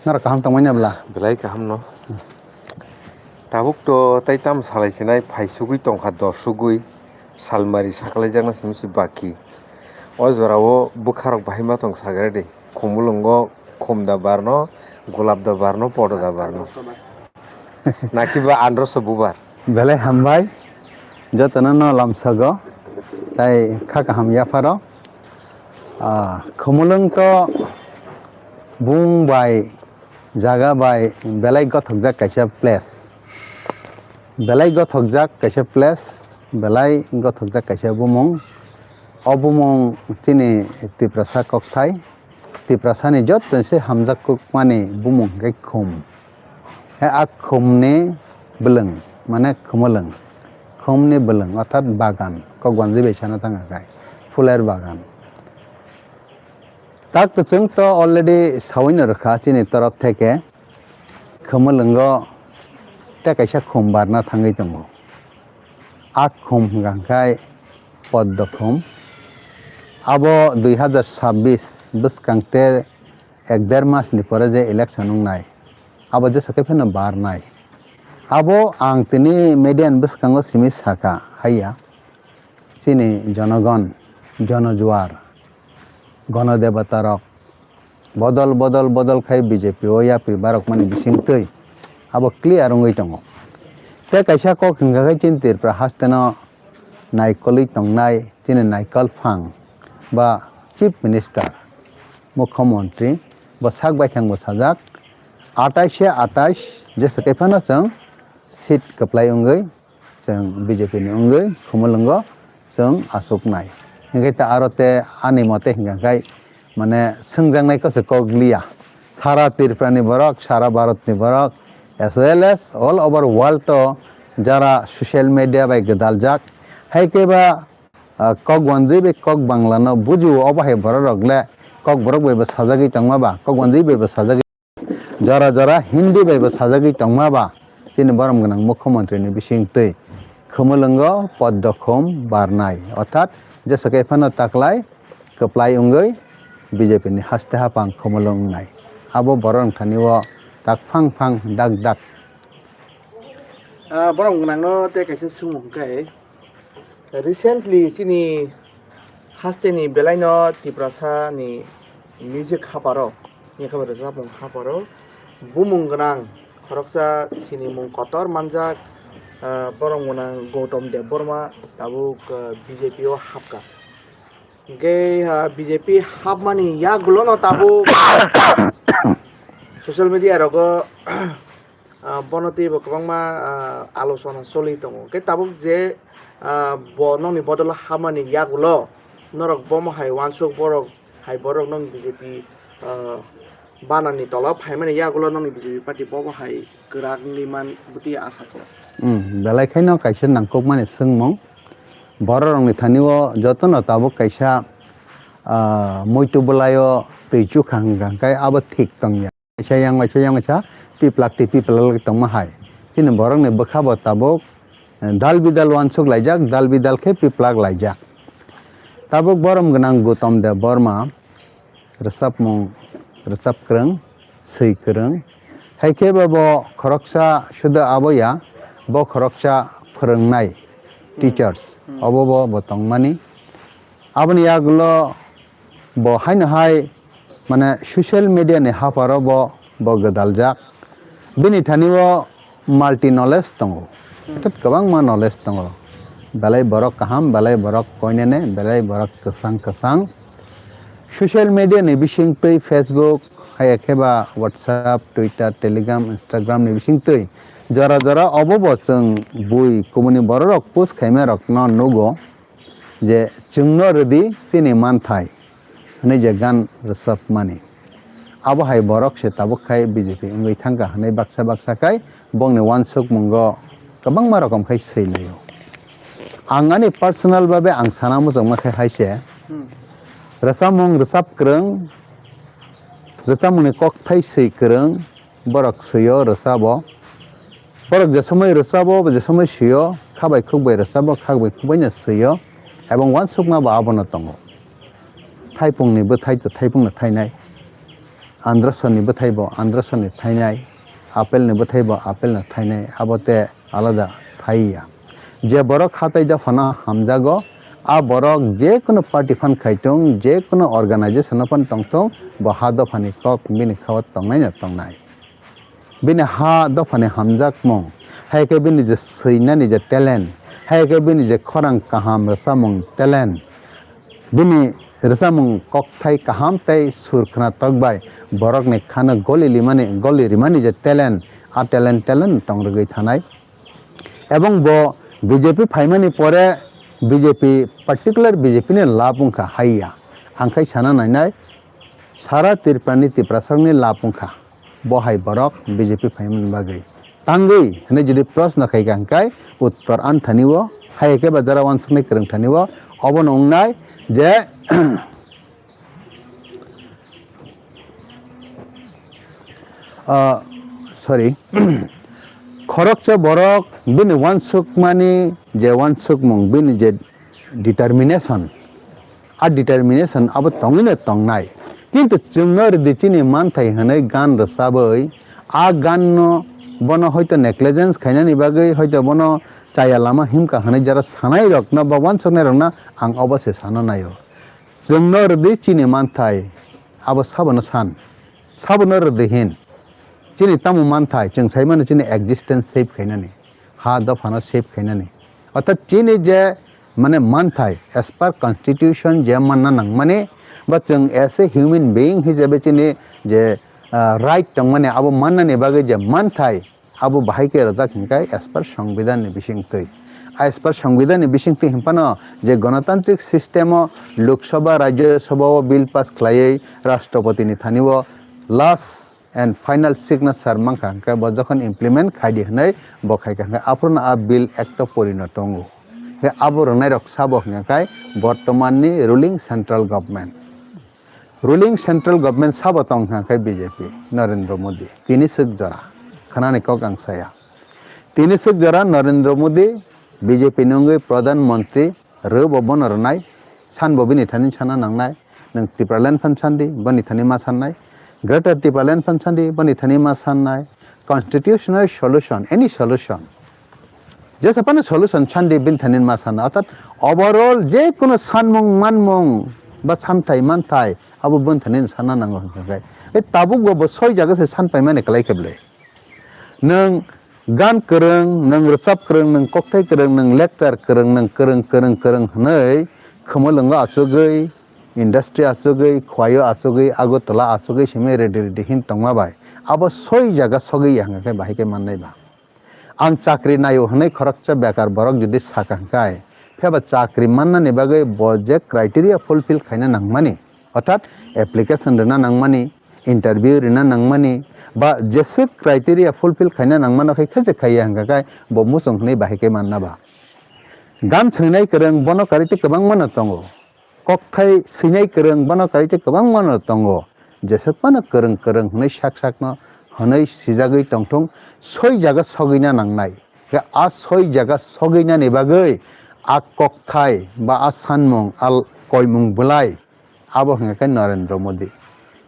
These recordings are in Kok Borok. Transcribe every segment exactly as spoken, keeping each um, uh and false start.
Norok kaham tongmani abla? Belai kaham no. Tabuk to tai tam salai sinai phai sugui tongkha dos sugui salmari sakalai jakna simi si baki. O jora o bwkha rok bahai ma tong sagra de. Khumulungo khum da barno, gulab da barno, podo da barno. Nakiba androso bubar. Belai hambai, jotono no lamsago, tai kha kaham yapharo. Ah, Khumulwng to bung bai, jaga bai belai gothokjak kaisa place. Belai gothokjak kaisa place, belai gothokjak kaisa bumung. O bumung chini Tiprasa kokthai, Tiprasani joto se hamjak kukmani bumung hwnkhe khum. He a khumni bwlwng, mane khumulwng, khumni bwlwng, orthat bagan, kokbanjwi bai sana thang kha khai, phuler bagan. Tak kwchwng to already sawino rwkha chini torop theke, khumulwngo tei kaisa khum barna thangwi tongo. A khum hwnkha khai Poddo khum. Abo dui hazar sabbish bwskang te ek der mas ni pore je election wngnai, abo jesa khe phano barnai. Abo ang tini media ni bwskango simi saka haiya, chini jonogon, jonojuar, gonodebatarok bodol, bodol, bodol khai B J P o yapri barokmani bisingtwi abo clear wngwi tongo. Tei kaisa kok hwnkha khe chini Tripura hasteno naikolwi tongnai chini naikol phang ba Chief Minister, Mukhyamantri, bo sak baithang bo sajak, atais se atais jesa khe phano chwng seat kwplai wngwi chwng B J P ni wngwi Khumulwngo chwng achuknai. Hinkhe ta aro te ani mote hinkha khai mane swngjaknai kose kok liya. Sara Tripura ni borok, sara Bharat ni borok, as well as all over world o jara social media bai gwdaljak, hai khe ba, ah, kok wanjwi bai kok Bangla no bujio, obo hai borok rok le kok borok bai bo sajagwi tongma ba, kok wanjwi bai bo sajagwi, jora jora Hindi bai bo sajagwi tongma ba, chini borom gwnang Mukhyamantri ni bising twi Khumulwngo Poddo khum barnai, orthat jesa khe phano taklai kwplai wngwi B J P ni haste haphang Khumulwng wngnai. Abo borok wngthani o tak phang phang dak dak. Ah, borom gwnang no tei kaisa swngmung khe, recently chini haste ni belai no Tiprasa ni music haparo, ni khe rwchapmung haparo, bumung gwnang khoroksa sinimung kotor manjak, ah, borom gwnang Gautam Debbarma tabuk, ah, B J P o hapkha. Hingke, ah, B J P hapmani yagulono tabuk social media rogo, ah, bono teibo kwbangma, ah, alochona choli tongo. Hingke tabuk je, ah, bo nokni bodolo hapmani yagulo norok bomo hai wansuk borok hai borok nokni B J P, ah, banani tola phaimani yagulo nokni B J P party bobo hai kwrak wngwi man bwtwi asa khlai. Hmm, belai khaino kaisa nangkukmani swngmung. Bororokni thani o jotono tabuk kaisa, ah, muitu bwlaio twi chukha hwnkha hwnkhe abo thik tongya. Kaisa yang waisa yang waisa piplak twi piplak tongma hai. Chini borokni bwkha bo tabuk, eh, dal bidal wansuk laijak, dal bidal khe piplak laijak. Tabuk borom gwnang Gautam Debbarma, rwchapmung, rwchap kwrwng, swi kwrwng. Hai khe bo, bo khoroksa suda abo ya, bo khoroksa phwrwngnai, hmm, teachers, hmm, obo bo, bo tongmani. Aboni yagulo bo haino hai, mane, social media ni haparo bo, bo gwdaljak. Bini thani o multi knowledge tongo. Hmm. Orthat kwbangma knowledge tongo. Belai borok kaham, belai borok koinene, belai borok kwchang kwchang. Social media ni bising twi Facebook, hai khe ba WhatsApp, Twitter, Telegram, Instagram ni bising twi jora jora obo bo chwng bui kubuni bororok post khaima rokno nugo je chwngno rwdi chini manthai. Hwnwi je gan rwchapmani. Abo hai borok se tabuk khai B J P wngwi thangkha hwnwi baksa baksa khai bongni uansukmungo kwbangma rokom khai swi laio. Ang ani personal babe ang sana muchungma khai hai se, hmm, rwchapmung rwchap kwrwng, rwchapmungni kokthai swi kwrwng, borok swio rwchabo. Borok je somoi rwchabo, je somoi swio, kha bai khuk bai rwchabo, kha bai khuk bai no swio, ebong uansukma bo abono tongo. Thaipungni bwthai to thaipungno thainai. Androsoni bwthai bo Androsoni thainai, Apple ni bwthai bo Apple no thainai, abo te alada thai ya. Je borok hatai dophano hamjago, a borok je kunu party phan khaitung, je kunu organization no phan tongthung, bo ha dophani kok bini khao tongnai no tongnai. Bini ha dophani hamjakmung, hai khe bini je swinani je talent, hai khe bini je khorang kaham rwchapmung talent, bini rwchapmung kokthai kaham tei sur khwnatok bai borokni khano goli limani, goli rimani je talent, a talent, talent tong rwgwi thanai. Ebong bo B J P phaimani pore B J P, particular B J P ni lab wngkha haiya. Ang khai sana nainai, sara Tripura ni Tiprasarokni lab wngkha. Bo hai borok B J P phaimani bagwi. Tangwi hwnwi jodi proshno khaikha hwnkhe uttor anthani o, hai khe ba jara wansuknai kwrwng thani o, obono wngnai je, ah, sorry, khoroksa borok bini wansukmani je wansukmung, bini je determination, a determination abo tongwino tongnai. Kintu chwngno rwdi chini manthai hwnwi gan rwchabwi, a ganno bono hoito negligence khainani bagwi, hoito bono chaya lama himkha hwnwi jara sanairokno ba wansuknairokno ang obo se sana naio. Chwngno rwdi chini manthai, abo sabono san, sabono rwdi hin. Chini tamo manthai, chwng saimano chini existence save khainani, ha dophano save khainani. Orthat chini je mane manthai, as per constitution je manna nangmani, ba chwng as a human being hisabe chini je, ah, right tongmani abo mannani bagwi je manthai, abo bahai khe rwjak hinkhe as per Songbidan ni bisingtwi. As per Songbidan ni bisingtwi hinphano je gonotantrik system o Lok Sabha, Rajya Sabha o bill pass khlaiwi Rashtrapati ni thani o last and final signature mankha hinkhe bo jokhon implement khaidi hwnwi bo khaikha hinkhe aphuru no a bill act o porino tongo. Hinkhe abo rwnairok sabo hinkhe bortoman ni ruling central government. Ruling central government sabo tong kha khe B J P, Narendra Modi. Tini swk jora. Khanani kok ang saya. Tini swk jora Narendra Modi, B J P ni wngwi Pradhan Mantri, rw bo bono rwnai, san bo bini thani sana nangnai, nwng Tipraland phan sandi, boni thani ma sannai, Greater Tipraland phan sandi, boni thani ma sannai, constitutional solution, any solution. Jesa phano solution sandi bini thani ma sana. Orthat overall je kono sanmung manmung ba santhai manthai abo bini thani sana nango hwnkha khe. E tabuk bo bo soi jaga se san paimani kwlai khe bwle. Nwng gan kwrwng, nwng rwchap kwrwng, nwng kokthai kwrwng, nwng lecture kwrwng, nwng kwrwng, kwrwng, kwrwng hwnwi Khumulwngo achugwi, industry achugwi, Khwaio achugwi, Agartala achugwi simi ready ready hin tongma bai. Abo soi jaga sogwi ya hwnkha khe bahai khe mannai ba. Ang chakri naio hwnwi khoroksa bekar borok jodi sakha hwnkhe, phiyaba chakri mannani bagwi bo je criteria fulfill khaina nangmani, orthat application rwna nangmani, interview rwna nangmani, ba jeswk criteria fulfill khaina nangmano khe khe je khaiya hwnkha khe bo muchung hwnwi bahai khe manna ba. Gan swinai kwrwng bono karwi tei kwbangmano tongo. Kokthai swinai kwrwng bono karwi tei kwbangmano tongo. Jeswk phano kwrwng kwrwng hwnwi sak sakno hwnwi sijagwi tongthung, soi jaga sogwina nangnai. Khe a soi jaga sogwinani bagwi a kokthai ba a sanmung, a koimung bwlai abo hwnkha khe Narendra Modi.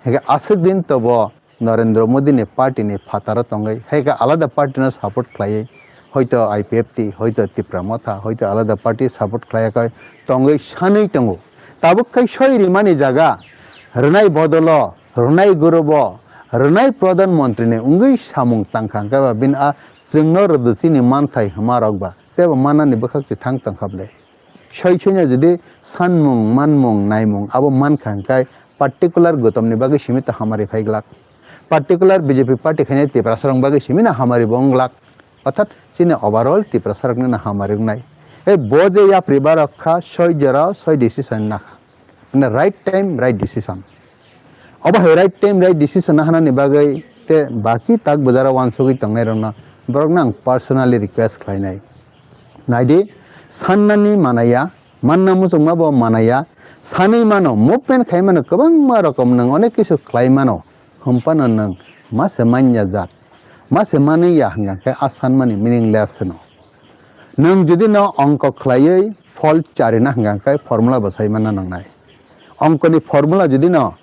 Hwnkhe aswk din tobo Narendra Modi ni party ni phataro tongwi, hai khe alada party no support khlaiwi, hoito I P F T, hoito Tipra Motha, hoito alada party support khlaiya khe tongwi sanwi tongo. Tabuk khai soi rimani jaga rwnai bodolo, rwnai gurubo, rwnai Pradhan Mantri ni wngwi samung tangkha hwnkhe ba bini a chwngno rwdu chini manthai hwnma rok ba teibo manani bwkhak se thang tongkha bwle. Soi soino jodi sanmung, manmung, naimung abo mankha hwnkhe particular gotomni bagwi simi ta hamari phai glak. Particular B J P party khainai Tiprasarokni bagwi simi no hamari bo wng glak. Orthat chini overall Tiprasarokni no hamari wngnai. Tei bo je yapri barok kha soi jora soi decision nakha. Mane right time, right decision. Obo hai right time, right decision na hanani bagwi tei baki tak bwjara wansugwi tongnai rokno borokno ang personally request khlainai. Naidi, sannani manaya, manna muchungma bo manaya, sanwi mano, movement khai mano, kwbangma rokom nwng onek kisu khlai mano, hwnphano nwng ma se manya jat, ma se manwi ya hwnkha khe a sanmani meaningless hwno. Nwng jodi no ongko khlaiwi phol charina hwnkha khe formula bo sai manna nangnai. Ongkoni formula jodi no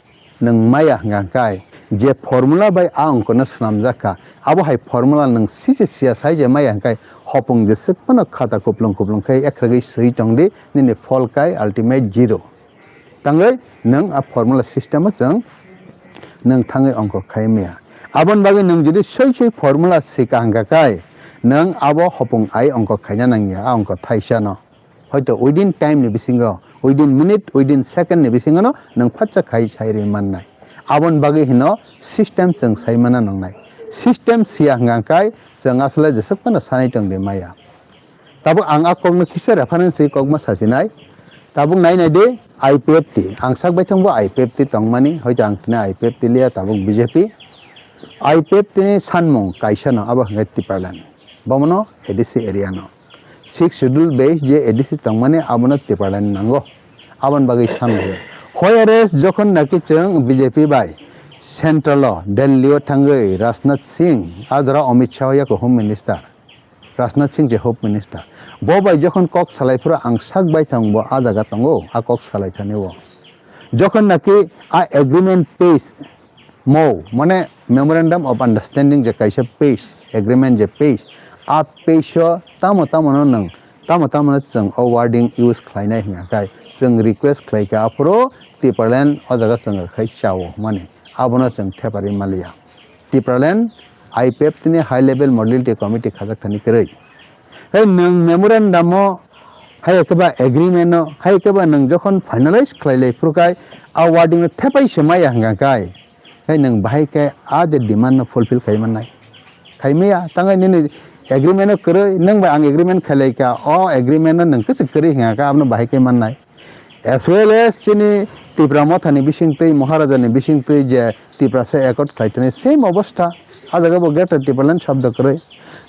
nwng maya hwnkha khe je formula bai a ongkono swnamjak kha, abo hai formula nwng sise siya sai je maya hwnkhe hopung jeswk phano khata kuplung kuplung khe ekhwragwi swi tongdi, nini phol kai ultimate zero. Tangwi nwng a formula system o chwng nwng thangwi ongkho khai maya. Aboni bagwi nwng jodi soi soi formula sika hwnkha khai, nwng abo hopung ai ongkho khaina nangya, a ongkho thaisa no. Hoito within time ni bisingo, within minute, within second ni bisingo no nwng phatsa khai sai rwi mannai. Aboni bagwi hino system chwng sai mana nangnai. System siya hwnkha khai chwng asole jeswk phano sanai tongdi maya. Tabuk ang a kokno kisa reference ri kokma sachinai. Tabuk nai nai di I P F T. Ang sak baithang bo I P F T tongmani, hoito ang tini I P F T liya tabuk B J P. I P F T ni sanmung kaisa no abo hwnkhe Tipraland. Bomono A D C area no. Sixth schedule base je A D C tongmani abono Tipraland nango. Aboni bagwi sanmung. Whereas jokhon naki chwng B J P bai central o Delhi o thangwi Rajnath Singh, a jora Amit Shah yako Home Minister. Rajnath Singh je Home Minister. Bo bai jokhon kok salai phuru ang sak baithang bo a jaga tongo, a kok salai thani o. Jokhon naki a agreement page mo, mane memorandum of understanding je kaisa page, agreement je page, a page o tamo tamo no nwng, tamo tamo no chwng o wording use khlainai hwnkha khai chwng request khlai kha aphuru Tipraland o jaga chwng rwkhai chao hwnmani abono chwng theparwi maliya. Tipraland I P F T ni High Level Modality Committee khajak thani kwrwi. Hai nwng memorandum o, hai khe ba agreement o, hai khe ba nwng jokhon finalize khlai lai phuru khai a wording no thepai se maya hwnkha khai, hai nwng bahai khe a je demand no fulfill khai mannai. Khai maya, tangwi nini agreement o kwrwi, nwng bai ang agreement khlai kha, o agreement no nwng kwchwk kwrwi hwnkha kha, abono bahai khe mannai. As well as chini Tipra Motha ni bisingtwi, Maharaja ni bisingtwi je Tiprasa accord khlai thani same obostha. A jaga bo Greater Tipraland shabda kwrwi.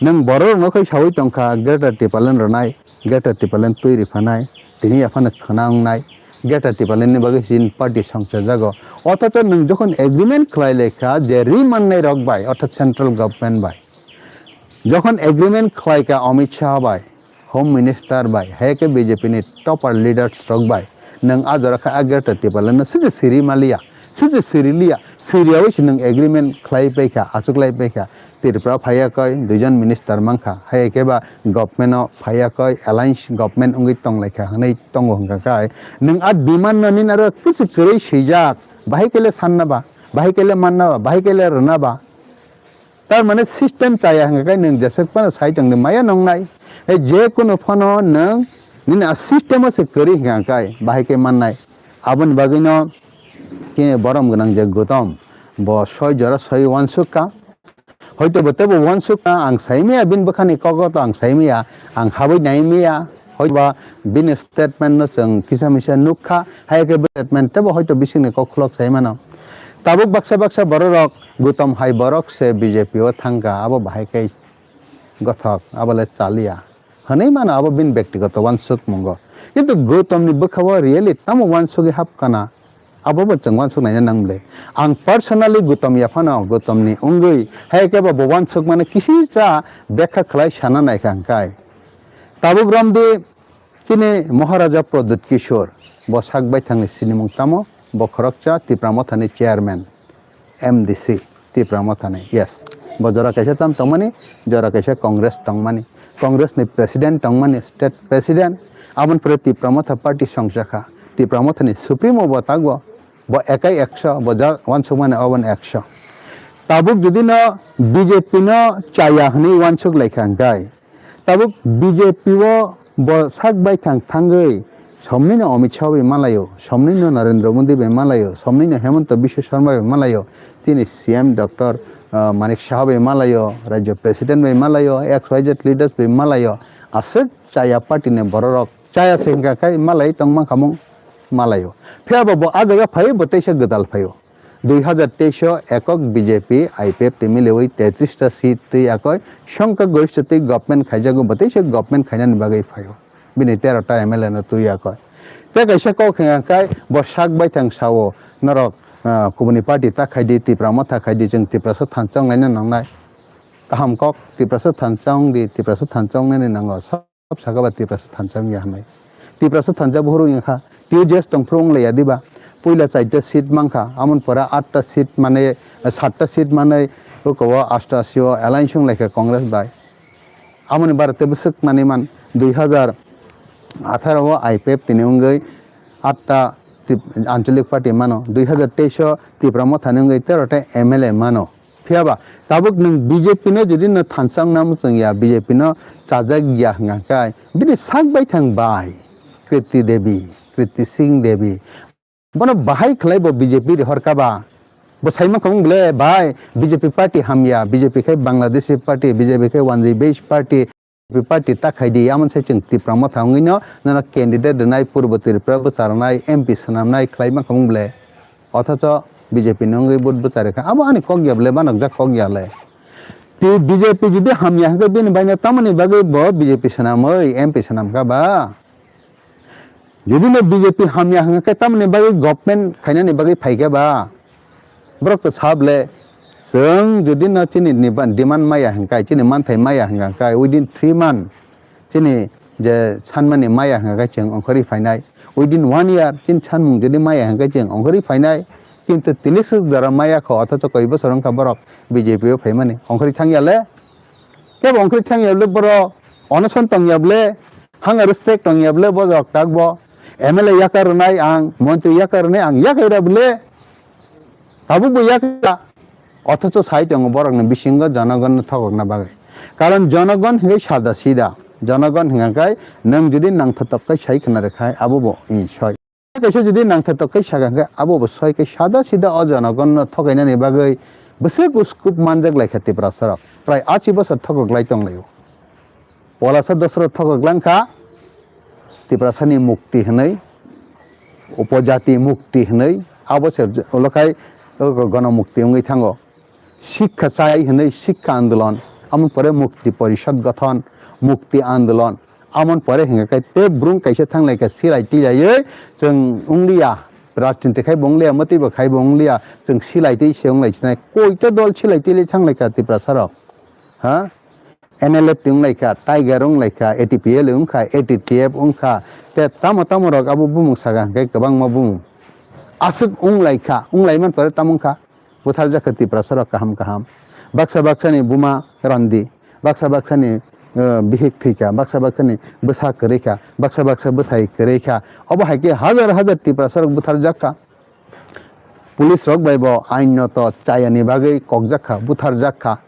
Nwng borok rokno khai sawi tongkha Greater Tipraland rwnai, Greater Tipraland twi riphanai, tini aphano khna wngnai, Greater Tipraland ni bagwi chini party songchajago. Othocho nwng jokhon agreement khlai lai kha je ri mannai rok bai, orthat central government bai. Jokhon agreement khlai kha Amit Shah bai, Home Minister bai, hai khe B J P ni topper leaders rok bai, nwng a jora khe a Greater Tipraland no sije siri maliya, sije siri liya, siriyawi se nwng agreement khlai pai kha, achuk lai pai kha. Tripura phaiya koi duijon minister mankha, hai khe ba government o phaiya koi alliance government wngwi tong lai kha hwnwi tongo hwnkha khai, nwng a demand no nini aro kwchwk kwrwi swijak, bahai khe le sanna ba, bahai khe le manna ba, bahai khe le rwna ba. Tar mane system chaya hwnkha khe nwng jeswk phano sai tongdi maya nongnai. Hai je kunu phano nwng nini a system o se kwrwi hwnkha khe bahai khe mannai. Aboni bagwino khe borom gwnang je Gautam bo soi jora soi uansuk kha. Hoito bo tebo uansuk kha, ang sai maya bini bwkhani kogo to ang sai maya, ang habwi nai maya. Hoiba bini statement no chwng kisa misa nukha, hai khe bo statement tebo hoito bisingni kok khulok sai mano. Tabuk baksa baksa bororok Gautam hai borok se B J P o thangkha, abo bahai khe gothok, abo le chaliya. Hwnwi mano abo bini bektigoto uansukmungo. Kintu Gautam ni bwkha o really tamo uansugwi hapkana, abo bo chwng uansuk naina nang bwle. Ang personally Gautam yaphano Gautam ni wngwi hai khe bo uansuk mano kisi cha bekha khlai sana naikha hwnkhe. Tabuk romdi chini Maharaja Pradyut Kishore, bo sak baithangni sinimung tamo, bo khoroksa Tipra Mothani chairman, M D C, Tipra Mothani, yes. Bo jora kaisa tam tongmani, jora kaisa Congress tongmani, Congress ni president tongmani, state president, aboni pore Tipra Motha party songchakha, Tipra Mothani supremo bo tagbo, bo ekai ekso, bo ja uansukmani oboni ekso. Tabuk jodi no B J P no chaya hwnwi uansuk laikha hwnkhe, tabuk B J P o bo sak baithang thangwi somni no Amit Shah bai malaio, somni no Narendra Modi bai malaio, somni no Hemanta Biswa Sarma bai malaio, tini C M Doctor, ah, Manik Saha bai malaio, Rajya President bai malaio, X Y Z leaders bai malaio, aswk chaya party ni bororok chaya se hwnkha khai malai tongma khamung malaio. Phiya bo bo a jaga phaio, bo teisa gwdal phaio. Dui hazar teis o ekok B J P I P F T miliwi tetris ta seat twi yakoi songkha gorista twi government khaijago, bo teisa government khainani bagwi phaio. Bini tero ta M L A no twi yakoi. Tei kaisa kok hwnka khai bo sak baithang sao, norok, ah, kubuni party ta khaidi, Tipra Motha khaidi, chwng Tiprasa thansa wnglaina nangnai. Kaham kok, Tiprasa thansa wngdi, Tiprasa thansa wngnani nango. Sab saka ba Tiprasa thansa wngya hwnwi. Tiprasa thansa buhuru wngya kha. T U J S tongphuru wnglaia diba? Puila chaita seat mankha, amoni pore atta seat manwi, satta seat manwi, oko o astashi o alliance wng laikha Congress bai. Amoni bara tei bwswk manwi man dui hazar atharo o I P F T ni wngwi atta Tip-, Anchalik Party mano, dui hazar teis o Tipra Motha ni wngwi tero ta M L A mano. Phiya ba, tabuk nwng B J P no jodi no thansa wngna muchung ya, B J P no chajak ya hwnka khe, bini sak bai thang bai, Kriti Devi, Kriti Singh Devi, bono bahai khlai bo B J P rihor ka ba? Bo sai mankha wng ble, bai, B J P party hamya, B J P khe Bangladeshi party, B J P khe wanjwi base party, B J P party ta khai di, amon se chwng Tipra Motha wngwi no, nono candidate rwnai, Purbo Tripura bwcharnai, M P swnamnai khlai mankha wng ble. Othocho B J P ni wngwi vote bwchari kha. Abo ani kok ya ble, banokjak kok ya le. Ti B J P jodi hamya hwnkhe bini baino tamoni bagwi bo B J P swnamwi M P swnam kha ba? Jodi no B J P hamya hwnkhe tamoni bagwi government khainani bagwi phaikha ba? Borok to sa ble, chwng jodi no chini niba-, demand maya hwnkhe, chini manthai maya hwnkhe, within three month chini je sanmani maya hwnkhe chwng ongkhorwi phainai. Within one year chini sanmung jodi maya hwnkhe chwng ongkhorwi phainai. Kintu tilik swk jora maya kho, othocho koi bosor wngkha borok B J P o phaimani. Ongkhorwi thangya le? Kebo ongkhorwi thangya le borok? Onoson tongya ble? Hanga respect tongya ble borok tak bo? M L A yakar rwnai ang, montri yakar rwnai ang, yakai ra ble? Tabuk bo yak-, othocho sai tongo borokni bisingo jonogonno thokokna bagwi. Karon jonogon hwnkhe sada sida. Jonogon hwnkha khe nwng jodi nangthotok khe sai khna rwkhai, abo bo, i, soi. Kaisa jodi nangthotok khe saka hwnkhe, abo bo soi khe sada sida o jonogonno thokainani bagwi bwswk uskup manjak lai kha Tiprasarok. Prai ashi bosor thokok lai tong laio. Polasa dosro thokok lang kha, Tiprasani mukti hwnwi, upojati mukti hwnwi, abo se ulo khai gono mukti wngwi thango. Sikha chai hwnwi sikha andolon, amoni pore mukti porishad gothon, mukti andolon, amoni pore hwnka khe tei brung kaisa thang lai kha silai twi laiwi chwng wng liya, rajniti khai bo wng liya, mwtwi bo khai bo wng liya, chwng silai twi se wng lai sinai, koita dol silai twi lai thang lai kha Tiprasarok, ha? N L F T wng lai kha, Tiger wng lai kha, A T P L wng kha, A T T F wng kha, tei tamo tamo rok abo bumung saka hwnkhe kwbangma bumung. Aswk wng lai kha, wng lai man pore tamo wng kha, butharjak kha Tiprasa rok kaham kaham. Baksa baksa ni buma randi, baksa baksa ni, eh, bihik thwi kha, baksa baksa ni bwsa kwrwi kha, baksa baksa bwsai kwrwi kha. Obo hai khe hajar hajar Tiprasa rok butharjak kha. Police rok bai bo ain no to chaya ni bagwi kokjak kha, butharjak kha.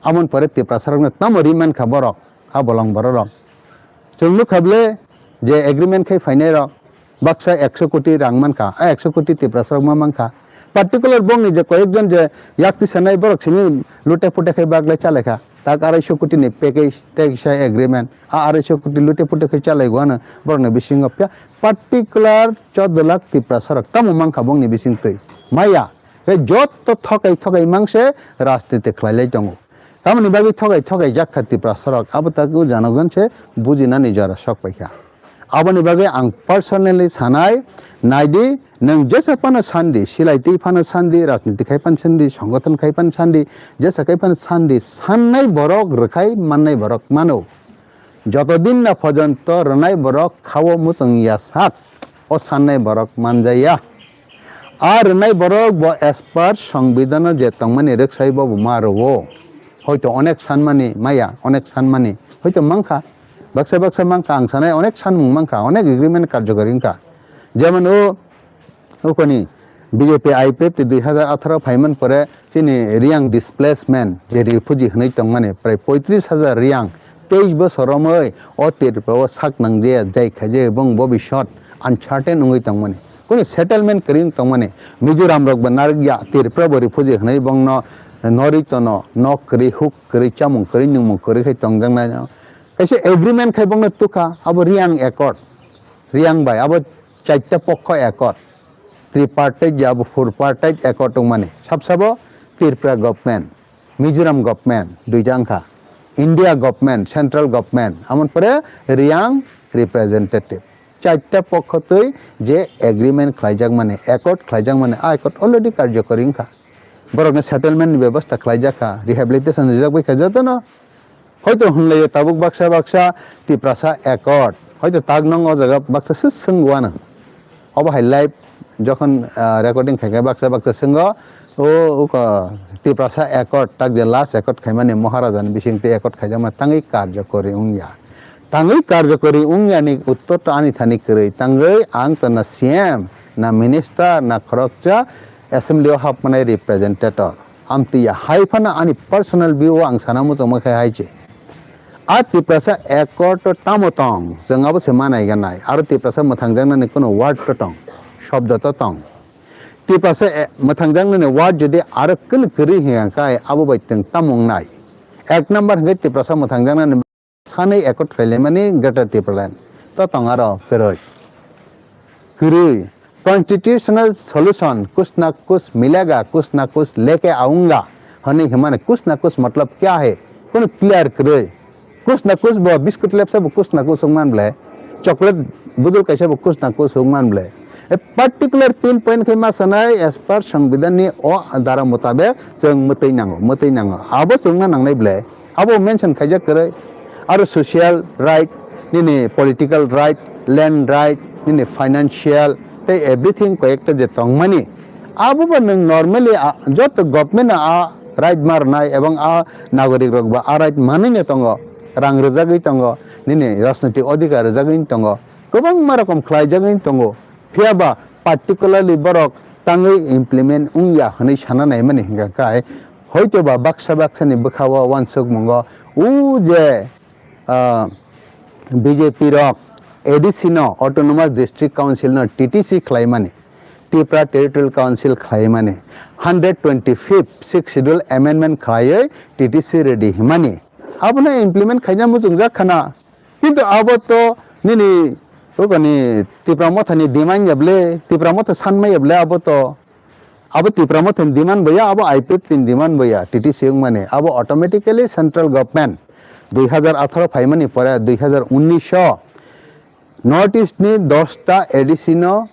Amon pore Tiprasa rok no tamo ri man kha borok, a bolong borok rok. Chwng nukha ble je agreement khai phainai rok baksa ekso koti rang man kha, a ekso koti Tiprasa rok ma man kha. Particular bongni je koyek jon je yakti sanai borok simi lute pute khai baglai chalai kha. Tak arai so koti ni package tei kisa agreement. A arai so koti lute pute khai chalai go ano borok ni bisingo phiya particular chordo lakh Tiprasa rok tamo man kha bongni bising twi. Maya. Tei jotto thokai thokai mangse rajniti khlailai tongo. Tamoni bagwi thokai thokai jak kha Tiprasa rok, abo tak o janogon se bujinani jora sok pai kha. Aboni bagwi ang personally sanai, naidi, nwng jesa phano sandi, silai twi phano sandi, rajniti khai phano sandi, songothon khai phano sandi, jesa khai phano sandi, sannai borok rwkhai mannai borok mano. Joto din na phojonto rwnai borok khao muchung ya sak, o sannai borok manjaya. A rwnai borok bo as per songbidano je tongmani rwksai bo bo ma rwo. Hoito onek sanmani maya, onek sanmani hoito mankha. Baksa baksa mankha, ang sanai onek sanmung mankha, onek agreement karjokari wngkha. Jemon o Ukoni B J P I P F T dui hazar atharo phaiman pore chini Riang displacement je refugee hwnwi tongmani prai poitris hajar Riang teis bosor romwi o Tripura o sak nangje jai khaje bong bobishot uncertain wngwi tongmani. Kunu settlement kwrwi wng tongmani. Mizoram rok bo narwkya Tripura bo refugee hwnwi bongno norwi tono nok kwrwi huk kwrwi chamung kwrwi nungmung kwrwi khai tongjaknai. Kaisa agreement khai bongno tukha abo Riang Accord. Riang bai abo chaita pokho accord, tripartite ya bo four partite accord wngmani. Sab sabo Tripura government, Mizoram government, duita wngkha, India government, central government, amon pore Riang representative. Chaita pokho twi je agreement khlaijakmani, accord khlaijakmani, a accord already karjokori wngkha. Borokni settlement ni bebosta khlaijak kha, rehabilitation rijak bai kha jotono. Hoito hwnlaio tabuk baksa baksa Tiprasa accord. Hoito tak nong o jaga baksa se swngwano. Obo hai live jokhon, ah, recording khaikha baksa baksa swngo, o, uko Tiprasa Accord, tak je last accord khaimani Maharajani bisingtwi accord khaijakma tangwi karjokori wngya. Tangwi karjokori wngyani uttor to ani thani kwrwi. Tangwi ang to na C M, na minister, na khoroksa assembly o hapmanai representative. Amtwi ya hai phano ani personal view o ang sana muchungma khe hai se. A Tiprasa Accord to tamo tong, chwng abo se manai ganai. Aro Tiprasa mwthangjaknani kuno word to tong, shobdo to tong. Tiprasa, eh, mwthangjaknani word jodi aro kwlwi kwrwi hinkha khe abo bai chwng tamo wngnai. Ek number hinkhe Tiprasa mwthangjaknani sanwi accord khlailaimani Greater Tipraland. To tong aro kwrwi. Kwrwi. Constitutional solution, kuch na kuch milega, kuch na kuch leke aunga, hwnwi himani, kuch na kuch matlab kya hai? Kono clear kwrwi. Kuch na kuch bo biscuit lepsa bo kuch na kuch wngman ble, chocolate budul kaisa bo kuch na kuch wngman ble. A particular pin point khe ma sanai as per Songbidan ni o dara mutabek chwng mwtwi nango, mwtwi nango. Abo chwngna nangnai ble. Abo mention khaijak kwrwi. Aro social right, nini political right, land right, nini financial, tei everything koyekta je tongmani. Abo bo nwng normally, a, joto government no a right ma rwnai ebong a nagorik rok bo a right manwi no tongo. Rang rwjagwi tongo, nini rajnoitik odhikar rwjagwi tongo. Kwbangma rokom khlaijagwi tongo. Phiya ba particularly borok tangwi implement wngya hwnwi sana naimani hinkha khe, hoito ba baksa baksa ni bwkha o uansukmungo o je, ah, B J P rok A D C no, Autonomous District Council no T T C khlaimani, Tripura Territorial Council khlaimani, hundred twenty-fifth Sixth Schedule amendment khlaiwi T T C ready himani. Abono implement khaina muchungjak khana. Kintu abo to nini, oko ni Tipra Motha ni demand ya ble, Tipra Motha sanma ya ble abo to. Abo Tipra Motha ni demand bo ya, abo I P F T ni demand bo ya, T T C wngmani. Abo automatically central government dui hazar atharo phaimani pore dui hazar unnish o North East ni dosta A D C no,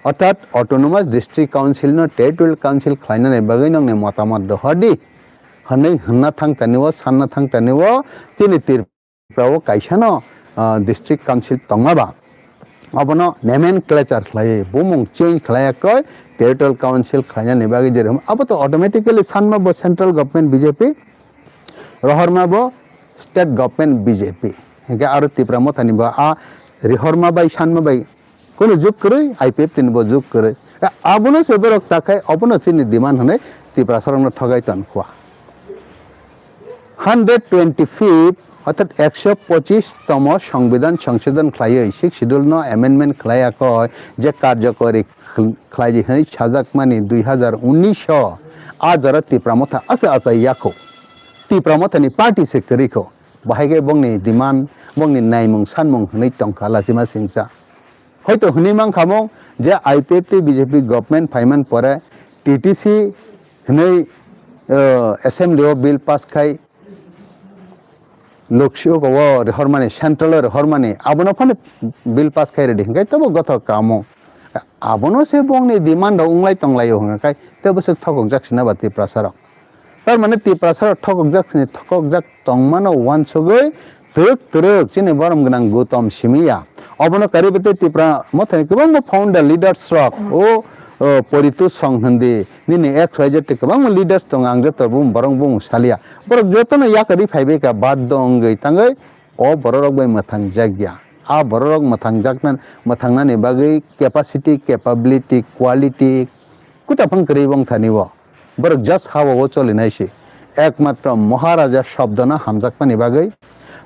orthat Autonomous District Council no Territorial Council khlainani bagwi nongni motamot dohor di hwnwi hwnna thang tani o, sanna thang tani o, chini Tripura o kaisa no, ah, District Council tongma ba. Abono nomenclature khlaiwi, bumung change khlaiya koi, Territorial Council khlainani bagwi je rohom, abo to automatically sanma bo central government B J P, rohorma bo state government B J P. Hinkhe aro Tipra Motha ni bo a rihorma bai sanma bai kono juk kwrwi, I P F T ni bo juk kwrwi. Abono se borok takhai, obono chini demand hwnwi Tiprasa rokno thogai ton khua. Hundred twenty-fifth, orthat ekso pochis tomo Songbidan songsodon khlaiwi, Sixth Schedule no amendment khlaiya koi, je karjokori khl-, khlaidi hwnwi sajakmani dui hazar unnish o, a jora Tipra Motha asa achai yakho. Tipra Motha ni party se kwrwi kho. Bahai khe bongni demand, bongni naimung sanmung hwnwi tongkha lachima singcha. Hoito hwnwi mankha mo je I P F T B J P government phaiman pore T T C hwnwi, uh, assembly o bill pass khai Lok Sabha o rihormani, central o rihormani, abono phano bill pass khai ready hinkhe tobo gothok kamo. Abono se bongni demand rok wnglai tonglaio hwnka khai tei bwswk thokokjak sina ba Tiprasa rok. Tar mane Tiprasa rok thokokjak sini thokokjak tongmano uansugwi twrwk twrwk chini borom gwnang Gautam Simiya. Obono karwi bwtwi Tipra Mothani kwbangma founder leaders rok o, o Poritu Song hindi nini X Y Z tei kwbangma leaders tongo ang joto bum borok bumung salia. Borok jotono yakarwi phaibai kha baddo wngwi tangwi o bororok bai mwthangjakya. A bororok mwthangjakna, mwthangnani bagwi capacity, capability, quality kuta phang kwrwi wng thani o. Borok just ha o cholinai se. Ekmatro Maharaja shobdono hamjakmani bagwi,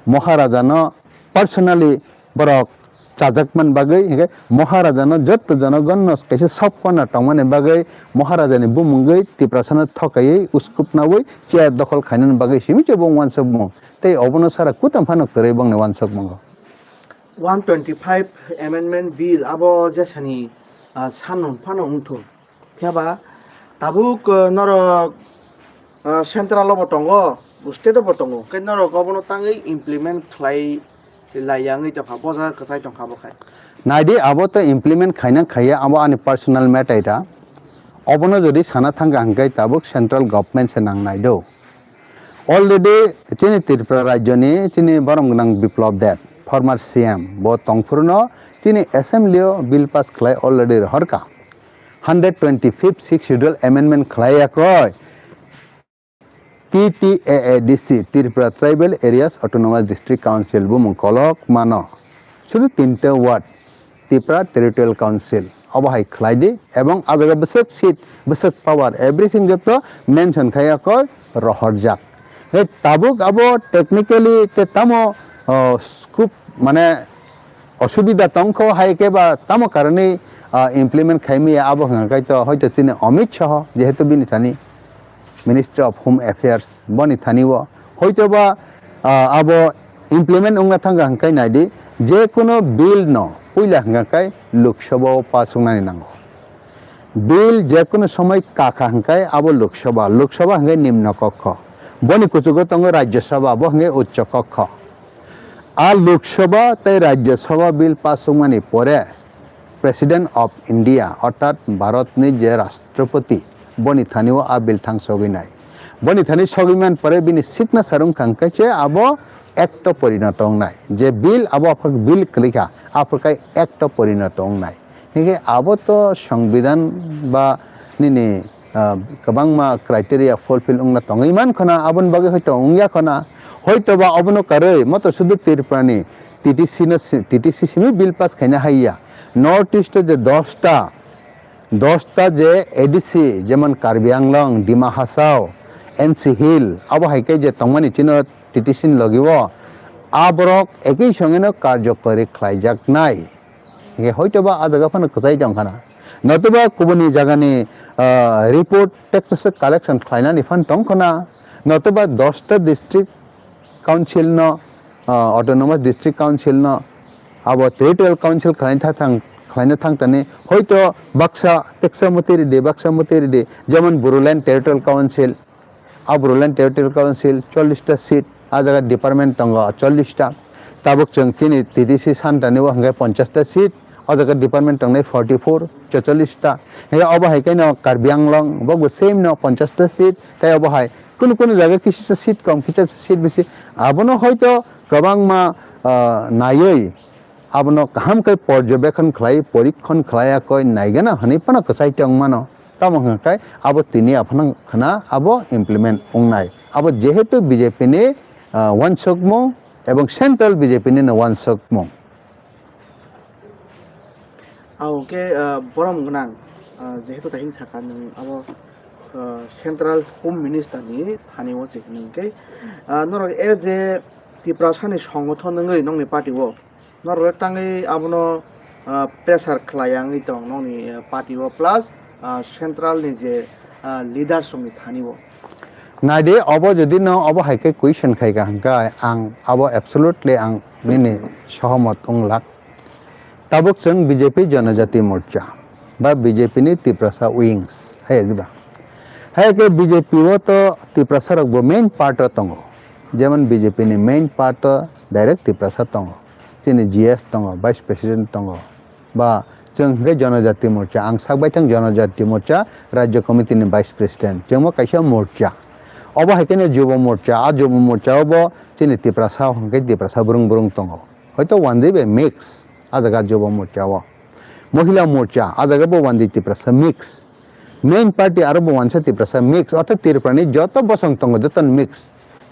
Maharajano personally borok chajakmani bagwi, hinkhe Maharajano jotto jonogonno kaisa sob kona tongmani bagwi Maharajani bumungwi Tiprasano thokaiwi uskupnawi chair dokhol khainani bagwi simi se bo uansukmung. Tei obono sara kutam phano kwrwi bongni uansukmungo. One twenty-five Amendment Bill abo jesani, ah, sanung phano wngthung. Phiya ba tabuk, ah, norok, ah, central o bo tongo, state o bo tongo. Khe norok obono tangwi implement khlai laiya wngwi tongkha, boja kwchai tongkha bo khai. Naidi abo to implement khaina khaiya, abo ani personal matter ta. Obono jodi sana thangkha hwnkhe tabuk central government se nang naido. Already chini Tripura rajyoni chini borom gwnang Biplab Deb, former C M, bo tongphuru no chini assembly o bill pass khlai already rohorkha. hundred twenty-fifth Sixth Schedule amendment khlai yakoi, T T A A D C, Tripura Tribal Areas Autonomous District Council bumung kolok mano. Sudu tinta ward, Tripura Territorial Council, obo hai khlai di, ebong ah jaga bwswk seat, bwswk power, everything joto mention khai yakoi rohorjak. He tabuk abo technically te tamo, oh, scope mane osubida tongkho hai khe ba tamo karani, ah, implement khaimaya abo hwnka khe to hoito chini Amit Shah jehetu bini thani Ministry of Home Affairs boni thani o hoito ba, ah, abo implement wngna thangkha hwnkhai naidi je kono bill no puila hwnka khe Lok Sabha o pass wngnani nango. Bill je kono somoi kakha hwnkhai abo Lok Sabha, Lok Sabha hwnkhai nimno kokho. Boni kuchugo tongo Rajya Sabha, bo hwnkhai Uccho Kokho. A Lok Sabha tei Rajya Sabha bill pass wngmani pore President of India, orthat Bharatni je Rashtrapati, boni thani o a bill thang sogwi nai. Boni thani sogwi man pore bini signature wngkha hwnkhe se abo act o porinoto wngnai. Je bill abo aphuru bill kwlwikha, aphuru khai act o porinoto wngnai. Hinkhe abo to Songbidan ba nini, ah, kwbangma criteria fulfill wngna tongwi mankho na, aboni bagwi hoito wngya kho na. Hoito ba obono karwi moto sudu Tripurani T T C no si-, T T C simi bill pass khaina haiya. North East o je dosta, dosta je A D C, jemon Karbi Anglong, Dima Hasao, N C Hill, abo hai khe je tongmani chino T T C ni logi o, a borok ekoi songeno karjokori khlaijaknai. Hinkhe hoitoba a jaga phano kwchai tong khana. Notoba kubuni jagani, ah, report text collection khlainani phan tong khana. Notoba dosta district council no, ah, autonomous district council no abo territorial council khlaina thang, khlaina thang tani hoito baksa teksa mwtwi ridi, baksa mwtwi ridi, jemon Bodoland Territorial Council, a Bodoland Territorial Council chollish ta seat, a jaga department tongo chollish ta. Tabuk chwng chini T T C santani o hwnkhe ponchash ta seat, o jaga department tongnai forty four, checollish ta. Hwnkhe obo hai khe no Karbi Anglong, bo bo same no ponchash ta seat, tei obo hai kunu kunu jaga kisisa seat kom, kisisa seat bisi. Abono hoito kwbangma, ah, naiwi abono kaham khe porjobekhon khlai, porikhon khlai yakoi naigana hwnwi phano kwchai tong mano. Tamo hwnkha khe abo tini aphano khna abo implement wngnai. Abo jehetu B J P ni, ah, uansukmung ebong central B J P ni no uansukmung. Abo khe, ah, borom gwnang, ah, jehetu tai hwn saka nwng abo, ah, central home minister ni thani o se hwnwi khe, ah, norok as a Tiprasa ni songothon wngwi nokni party o Norok le tangwi abono, ah, pressure khlai ya wngwi tong nokni, ah, party o plus, ah, central ni je, ah, leaders rokni thani o. Naidi obo jodi no obo hai khe question khai ka hwnkhe ang abo absolutely ang nini sohomot wng lak. Tabuk chwng B J P Janajati Morcha ba B J P ni Tiprasa wings hai diba. Hai khe B J P o to Tiprasa rok bo main part o tongo. Jemon B J P ni main part o direct Tiprasa tongo. Chini G S tongo, Vice President tongo, ba chwng hwnkhe Janajati Morcha, ang sak baithang Janajati Morcha Rajya Committee ni Vice President, chwngmo kaisa morcha. Obo hai kheno Jubo Morcha, a Jubo Morcha o bo chini Tiprasa hwnkhe Tiprasa brung brung tongo, hoito wanjwi bai mix a jaga Jubo Morcha o. Mohila Morcha, a jaga bo wanjwi Tiprasa mix. Main party aro bo wansa Tiprasa mix, ortho Tripura ni joto bosong tongo, joto mix.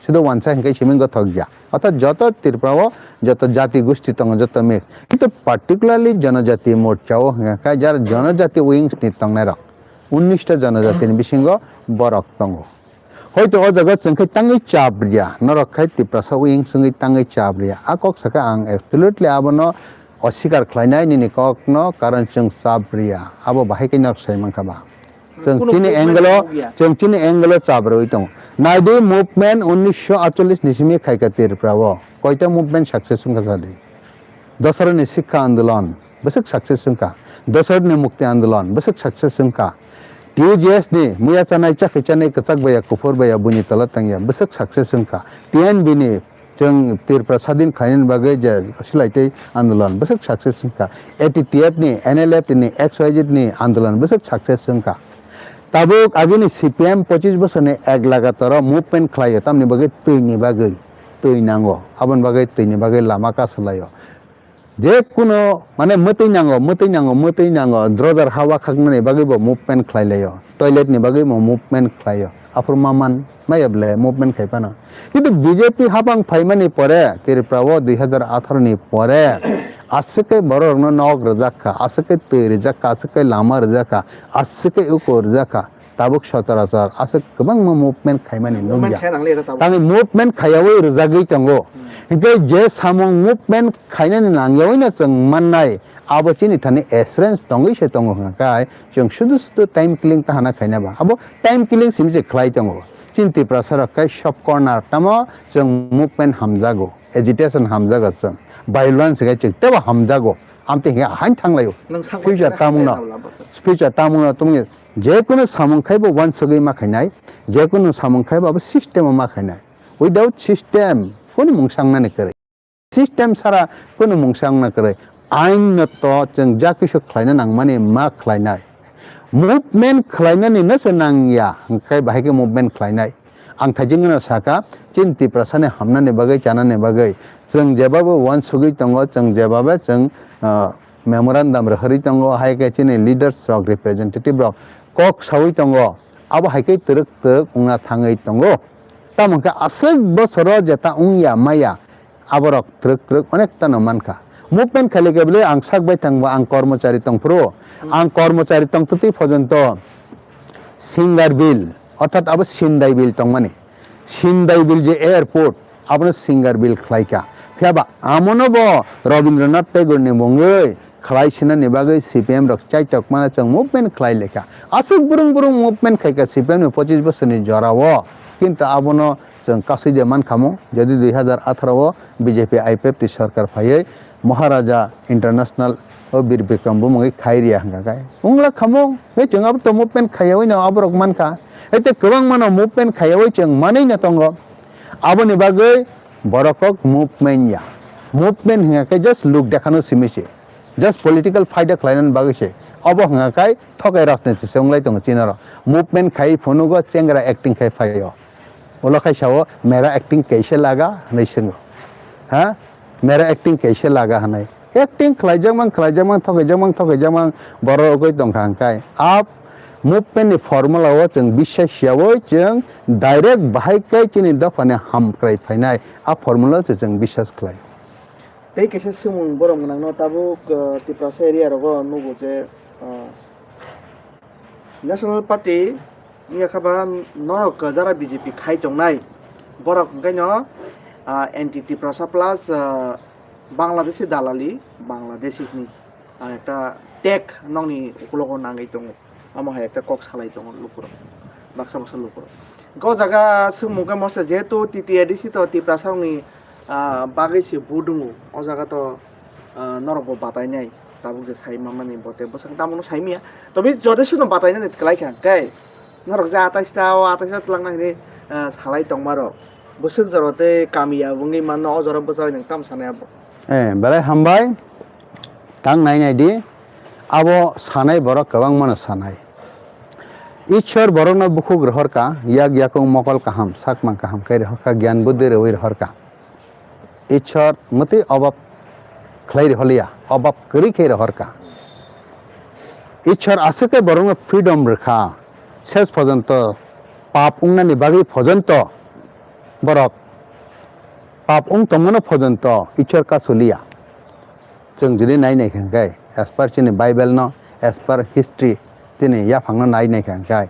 Sudo wansa hingke simi gothok ya. Ortho joto Tripura o joto jati gusti tongo, joto mix. Kintu particularly Janajati Morcha o hingka khe jar Janajati wings ni tongnai rok. Unnish ta Janajati ni bisingo borok tongo. Hoito o jaga chwng khe tangwi chap riya, norok khai Tiprasa wings wngwi tangwi chap riya. A kok saka ang absolutely abono osikar khlainai nini kokno, karon chwng chap riya. Abo bahai khe norok sai mankha ba. Chwng chini angle o, chwng chini angle o chap rwi tongo. Naidi movement unnisho atchollish ni simi khaika Tripura o. Koita movement success wngkha sadi. Dosarani Sikha Andolon, bwswk success wngkha. Dosarani Mukti Andolon, bwswk success wngkha. T U J S ni muya chanai, chakhi chanai, kwchak baya, kuphur baya, buini tola tangya, bwswk success wngkha. T N B ni chwng Tripura sadin khlainani bagwi je silai tei andolon, bwswk success wngkha. A T T F ni, N L F ni, X Y Z ni andolon, bwswk success wngkha. Tabuk agini C P M pochis bosorni ek lagataro movement khlaio, tamni bagwi twini bagwi, twi nango, aboni bagwi twini bagwi lama kasulaio. Je kuno mane mwtwi nango, mwtwi nango, mwtwi nango, drojar hawa khaknani bagwi bo movement khlai laio, toilet ni bagwi bo movement khlaio. Aphuru ma man maya ble movement khai phano. Kintu B J P habang phaimani pore, Tripura o dui hazar atharo ni pore, aswk khe borok rokno nok rwjak kha, aswk khe twi rwjak kha, aswk khe lama rwjak kha, aswk khe uko rwjak kha. Tabuk sochorachor aswk kwbangma movement khaimani nukya. Movement khai nang le tabuk. Tangwi movement khaiyawi rwjagwi tongo. Hmm. Hinkhe je samung movement khainani nangyawi no chwng mannai, abo chini thani assurance tongwi se tongo hwnka khe, chwng sudu sudu time killing ta hana khaina ba. Abo time killing simi se khlai tongo. Chini Tiprasa rok khe sob corner tamo chwng movement hamjago, agitation hamjago chwng, violence khe chwng tebo hamjago. Amtwi hinkhe hain thanglaio. Nwng sak future bacha tamungno, hai lama bwsa. Future tamungno tongwi je kunu samung khai bo wansugwi ma khainai, je kunu samung khai bo abo system o ma khainai. Without system kunu mungsa wngnani kwrwi. System sara kunu mungsa wngna kwrwi. Ain no to chwng ja kisu khlaina nangmani ma khlainai. Movement khlainani no se nangya, hwnkhe bahai khe movement khlainai. Ang thaijingno saka, chini Tiprasani hamnani bagwi, chanani bagwi, chwng jebabo wansugwi tongo, chwng jebabo chwng, ah, memorandum rwhorwi tongo, hai khe chini leaders rok, representative rok kok saui tongo, abo hai khe twrwk twrwk wngna thangwi tongo. Tamo hwnkhe aswk bosoro jeta wngya maya, aborok twrwk twrwk onek tano mankha. Movement khailai khe bwle ang sak bai thangbo ang kormochari tongphuru, ang kormochari tongtwtwi phojonto Singar Bill, orthat abo Sindai Bill tongmani. Sindai Bill je airport, abono Singar Bill khlaikha. Phiyaba amono bo Rabindranath Tagore ni mungwi khlai sinani bagwi C P M rok chaitok mano chwng movement khlai lekha. Aswk burung burung movement khaikha C P M ni pochis bosorni jorao. Kintu abono chwng kasui de mankhamu, jodi dui hazar atharo o B J P I P F T sorkar phaiwi Maharaja International o Bir Bikram bumungwi khai riya hwnkha khe. Wngla khamu, tei chwng abo to movement khaiyawi no aborok mankha. Tei kwbangma no movement khaiyawi chwng manwi no tongo. Aboni bagwi borok kok movement ya. Movement hwnkha khe just look dekhano simi se. Just political phaida khlainani bagwi se. Obo hwnkha khe thokai rajniti se wnglai tongo chini oro. Movement khai phunugo chengra acting khai phaio. Ulo khai sao, "Mera acting kaise laga?" hwnwi swngo. Ha? "Mera acting kaise laga?" hwnwi. Acting khlaijakmang, khlaijakmang, thokaijakmang, thokaijakmang, borok rogwi tongkha hwnkhe. A movement ni formula o chwng biswas yaui chwng direct bahai khe chini dophani hamkrai phainai. A formula o se chwng biswas khlai. Tei kaisa swngmung borok gwnangno tabuk, uh, Tiprasa area rogo nugo je, uh, National Party wngya khe ba norok jara B J P khai tongnai borok hwnkhe no, ah, anti Tiprasa plus, ah, Bangladeshi dalali, Bangladeshi hwnwi, ah, ekta tag nokni ukulogo nangwi tongo. Omo hai ekta kok salai tongo lukurok, baksa baksa lukurok. Hwnkhe o jaga swngmung khe mose jehetu T T A D C to Tiprasa rokni, ah, bagwi se vote wngo, o jaga to ah, norok bo batai nai, tabuk je sai manmani bo tei bwswk tamo no sai manya. Tobe joto sino batai nani kwlai kha, khe norok je atais ta, o atais ta twlang nang hinwi, ah, salai tongma rok. Bwswk jora tei kami ya wngwi manno, o jora bwsa bai nwng tamo sanai abo. Eh, belai hambai, tang nai nai di, abo sanai borok kwbangma no sanai. Ishwar borokno bukhuk rohorkha, yak yakung mokol kaham, sakmang kaham khe rohorkha, gyan buddhi rwi rohorkha. Ishwar mwtwi obab khlai riholiya, obab kwrwi khe rohorkha. Ishwar aswk khe borokno freedom rwkha, ses pojonto pap wngnani bagwi pojonto borok pap wng tongmano pojonto Ishwar kasuliya. Chwng jodi nai nai kha hwnkhe, as per chini Bible no, as per history, chini yaphang no nai nai kha hwnkhe,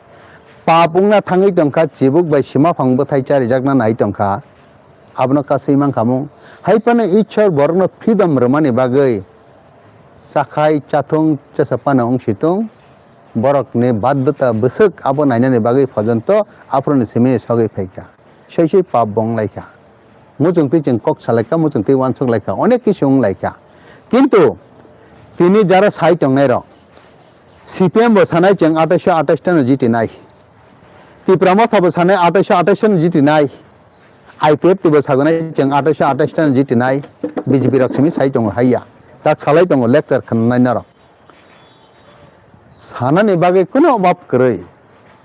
pap wngna thangwi tongkha, chibuk bai sima phang bwthai charijakna nai tongkha. Abono kasui mankha mung. Hai phano Ishwar borokno freedom rwmani bagwi chakhai chathung chasapano wng situng, borokni baddhota bwswk abo nainani bagwi pojonto aphuruni simi sogwi phaikha. Soi soi pap bo wng laikha. Muchungtwi chwng kok salaikha, muchungtwi uansuk laikha, onek kisu wng laikha. Kintu tini jara sai tongnairok, C P M bo sanai chwng atais atais tano jitinai. Tipra Motha bo sanai atais atais tano jitinai. I P F T bo sagonai chwng atais atais tano jitinai. B J P rok simi sai tongo haiya. Tak salai tongo lecture khwnanai norok. Sanani bagwi kuno obab kwrwi.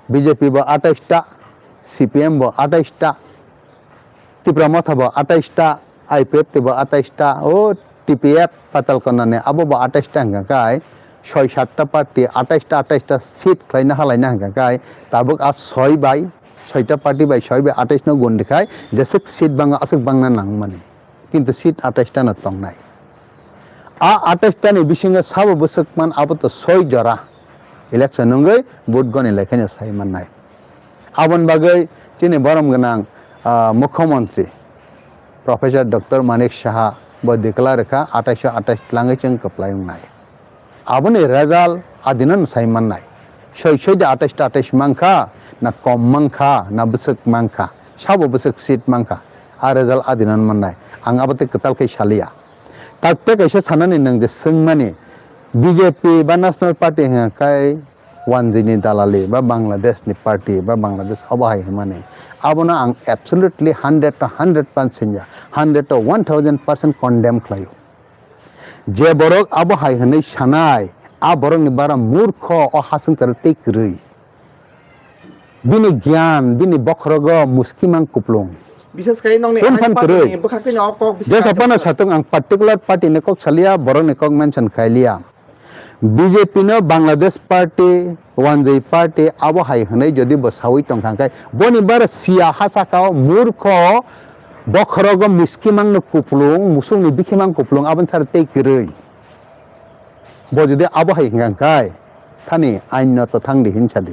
B J P bo atais ta, C P M bo atais ta, Tipra Motha bo atais ta, I P F T bo atais ta, o T P F Patalkona ni abo bo atais ta hwnkha khe, soi sat ta party, atais ta, atais ta seat khlaina halaina hwnkha khe, tabuk a soi bai, soi ta party bai soi bai atais no gundi khai, jeswk seat bangma aswk bangna nangmani. Kintu seat atais ta no tongnai. A atais ta ni bisingo sabo bwswk man abo to soi jora election wngwi vote goni lai khaino sai mannai. Aboni bagwi chini borom gwnang, ah, Mukhyamantri Professor Doctor Manik Saha bo declare kha, atais o atais tlangwi chwng kwplai wngnai. Aboni result adinano sai mannai. Soi soi de atais ta atais mankha, na kom mankha, na bwswk mankha, sabo bwswk seat mankha, a result adinano mannai. Ang abo tei kwtal khe saliya. Takte kaisa sanani nwng je swngmani, B J P ba National Party hwnkha khe wanjwini dalali ba Bangladesh ni party ba Bangladesh obo hai hwnmani. Abono ang absolutely hundred to hundred percent singya, hundred to one thousand percent condemn khlaio. Je borok abo hai hwnwi sanai, a borokni bara murkho o hasing kwrwi tei kwrwi. Bini giyan, bini bokhorogo muskimang kuplung. Bises khe nokni Tun phan party kwrwi. Ni bwkhak twi no kok bisi Jesa kaitor phano kha. Satung ang particular party ni kok saliya, borok ni kok mention khailiya. B J P no Bangladesh party, wanjwi party abo hai hwnwi jodi bo sawi tongkha khe boni bara siya ha saka o murkho bokhorogo miskimang no kuplung, musuk ni bikhimang kuplung aboni sar tei kwrwi. Bo jodi abo hai hwnkha khe thani ain no to thang di hin sadi.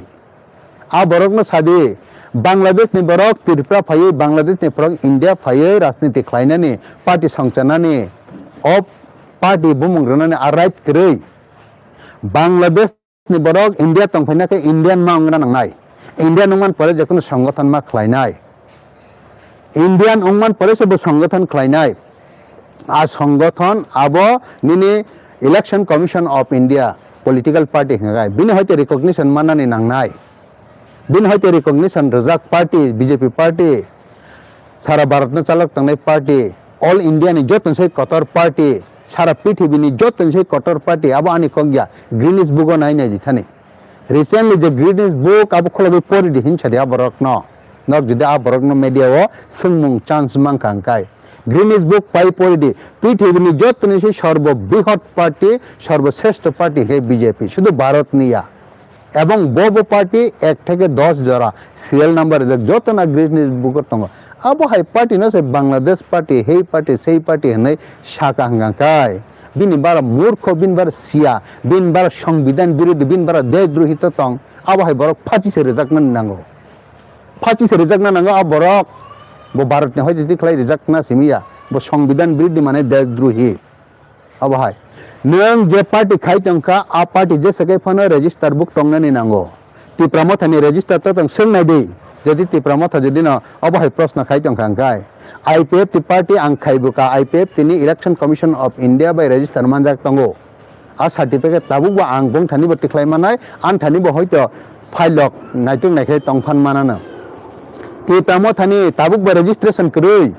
A borokno sadi, Bangladesh ni borok Tripura phaiwi, Bangladesh ni borok India phaiwi rajniti khlainani, party songchanani, o party bumung rwnani a right kwrwi. Bangladesh ni borok India tongphaina khe Indian ma wngna nangnai. Indian wngman pore jekheno songgothon ma khlainai. Indian wngman pore se bo songgothon khlainai. A songgothon abo nini Election Commission of India political party hwnkhai. Bini hoite recognition manani nangnai. Bini hoite recognition rwjak party, B J P party, sara Bharat no chalok tangnai party, all India ni joto se kotor party, sara prithibi ni joto se kotor party, abo ani kok ya, Guinness Book o nai nai di thani. Recently je Guinness Book abo khulogwi pori di hin sadi aborok no. Nok jodi aborok no media o swngmung chance mankha hwnkhe. Guinness Book pai pori di. Prithibi ni joto ni se sorbo brihot party, sorbo shreshto party he B J P. Sudu Bharat ni ya. Ebong bo bo party ek theke dos jora serial number rijak joto na Guinness Book o tongo. Abo hai party no se Bangladesh party, hei party, sei party hinwi saka hwnkha khe. Bini bara murkho, bini bara siya, bini bara songbidan birodhi, bini bara deshdrohi to tong. Abo hai borok phachi se rijakna nango. Phachi se rijakna nango a borok. Bo Bharat ni hoite ti khlai rijakna simi ya. Bo songbidan birodhi mane deshdrohi. Abo hai. Nwng je party khai tongkha, a party jesa khe phano register book tongnani nango. Tipra Motha ni register to tong swng nai di. Jodi Tipra Motha jodi no abo hai proshno khai tongkha hwnkhe, I P F T party ang khai bwkha, I P F T ni Election Commission of India bai register manjak tongo. A certificate tabuk bo ang bongthani bo tikhlai manai, anthani bo hoito phailok naituk naikhai tongphan manano. Tipra Mothani tabuk bo registration kwrwi.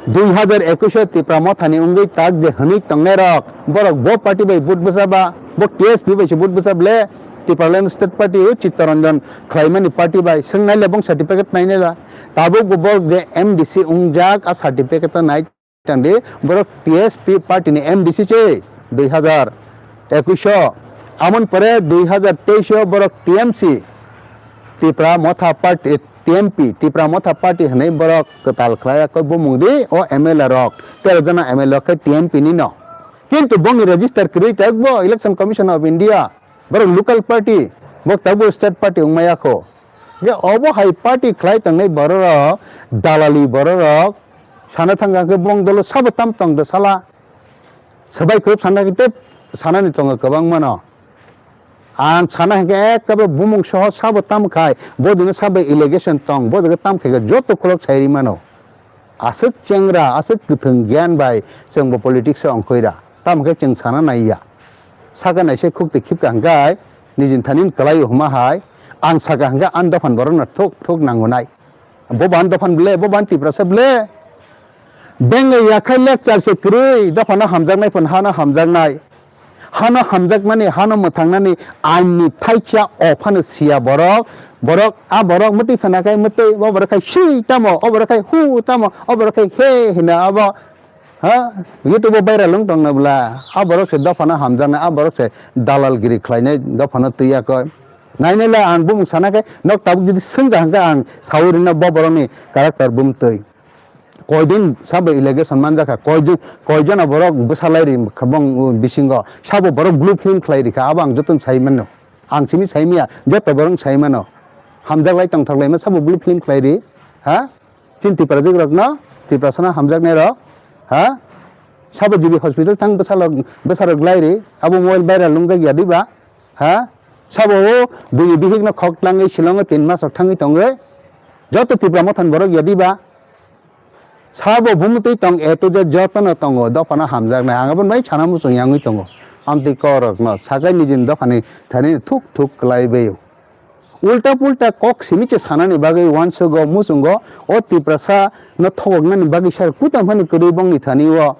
Dui hazar ekush o Tipra Mothani wngwi tak je hwnwi tongnairok, borok bo party bai vote bwchaba, bo T S P bai se vote bwchab le, Tipraland State Party o Chittaranjan khlaimani party bai swngnaile bong certificate nainaila. Tabuk bo borok je M D C wngjak a certificate o nai Tangdi, borok T S P party ni M D C se dui hazar ekush o, amoni pore dui hazar teis o borok T M C, Tipra Motha Party, T M P, Tipra Motha Party hinwi borok kwtal khlai ya khe bumung di o M L A rok, tero jona M L A khe T M P ni no. Kintu bongni register kwrwi tak bo Election Commission of India, borok local party, bo tabuk state party wngma ya kho. Je obo hai party khlai tongnai bororok, dalali bororok, sana thangkha khe bong dolo sabo tam tong do sala. Swbai kwrwp sana khe tei sanani tongo kwbangma no. Ang sana hwnkhe ektabe bumung soho sabo tam khai, bo dino sabo allegation tong, bo dino tam khai khe joto khulok sai ri mano. Aswk chengra, aswk kwthwng giyan bai chwng bo politics o ongkhoi ra. Tamo khe chwng sana nai ya. Saka naisai khuk twi khipka hwnkhe nijin thani kwlai o hwnma hai. Ang saka hwnkhe ani dophan borok no thuk thuk nango nai. Bo bo ani dophan ble, bo bo ani Tiprasa ble. Bengla yakhai lecture se kwrwi, dophano hamjaknai phano hano hamjaknai. Hano hamjakmani, hano mwthangnani ain ni thaisa o phano siya borok. Borok, a borok mwtwi phana khai mwtwi, o borok khai si tamo, o borok khai hu tamo, o borok khai he hino abo. Ha? YouTube o viral wng tongna bwla. A borok se dophano hamjaknai, a borok se dalalgiri khlainai dophano twi yakoi. Nainai le ang bumung sana khe nok tabuk jodi swngkha hwnkhe ang saui rwna bo borokni character bumtwi. Koidin sabo allegation manjakha, koidin, koijono borok bwsalai ri kha bong bisingo, sabo borok blue film khlai rikha, abo ang jotono sai mano. Ang simi sai maya, joto borok sai mano. Hamjaklai tongthoklaima sabo blue film khlai ri, ha? Chini Tiprajwk rokno, Tiprasano hamjaknai rok, ha? Sabo G B hospital thang bwsarok, bwsarok lai ri, abo mobile viral nungjak ya diba, ha? Sabo o buini bihikno khok tlangwi Shillongo tin masrok thangwi tongwi, joto Tipra Mothani borok ya diba? Sabo bumtwi tong A to Z jotono tongo, dophano hamjaknai. Ang aboni bai sana muchung yangwi tongo. Amtwi korokno sakai nijini dophani thani thuk thuk kwlai baio. Ulta pulta kok simi se sanani bagwi uansugo, muchungo, o Tiprasa no thokoknani bagwi sar kutam phani kwrwi bongni thani o.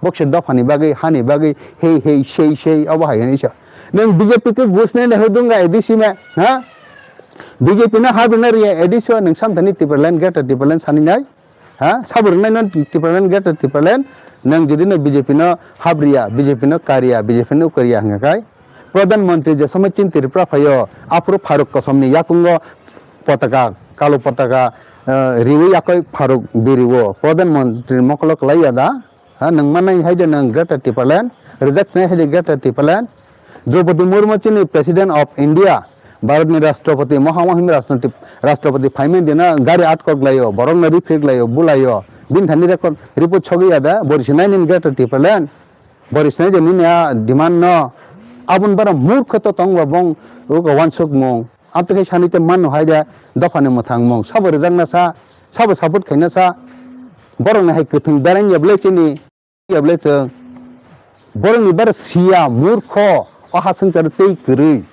Bokse dophani bagwi, hani bagwi, hei hei, sei sei, obo hai hwnwi sa. Nwng B J P khe gusnai nai hwdwng ga A D C me, ha? B J P no habri na riya A D C o, nwng samthani Tipraland, Greater Tipraland sani nai? Ha? Sabo rwngnai no Tipraland, Greater Tipraland, nwng jodi no B J P no habriya, B J P no kariya, B J P no ukariya hwnga khai, Pradhan Mantri je somoi chini Tripura phaio, aphuru Faruk Kosomni yakungo potaka, kalo potaka, eh, riwi yakoi Faruk biriwo. Pradhan Mantri mokolo kwlaiya da? Ha, nwng manai hai de nwng Greater Tipraland, reject nai hai de Greater Tipraland. Draupadi Murmu chini President of India, Bharatni Rashtrapati, Mahamohim Rashtrapati, Rashtrapati phaimani dina gari atkok laio, borokno rifrik laio, bulaio. Bini thani record report sogwi ya da, bori sinai nini Greater Tipraland. Bori sinai de nini a demand no. Aboni bara murkho to tong ba bong uko wansukmung. Amtwi khe sani te mano hai de dophani mwthangmung. Sabo rwjakna sa, sabo support khaina sa. Borokni hai kwthwng berain ya bwlai chini. Ya bwlai chwng. Borokni bara siya, murkho, o ha swngcharo tei kwrwi.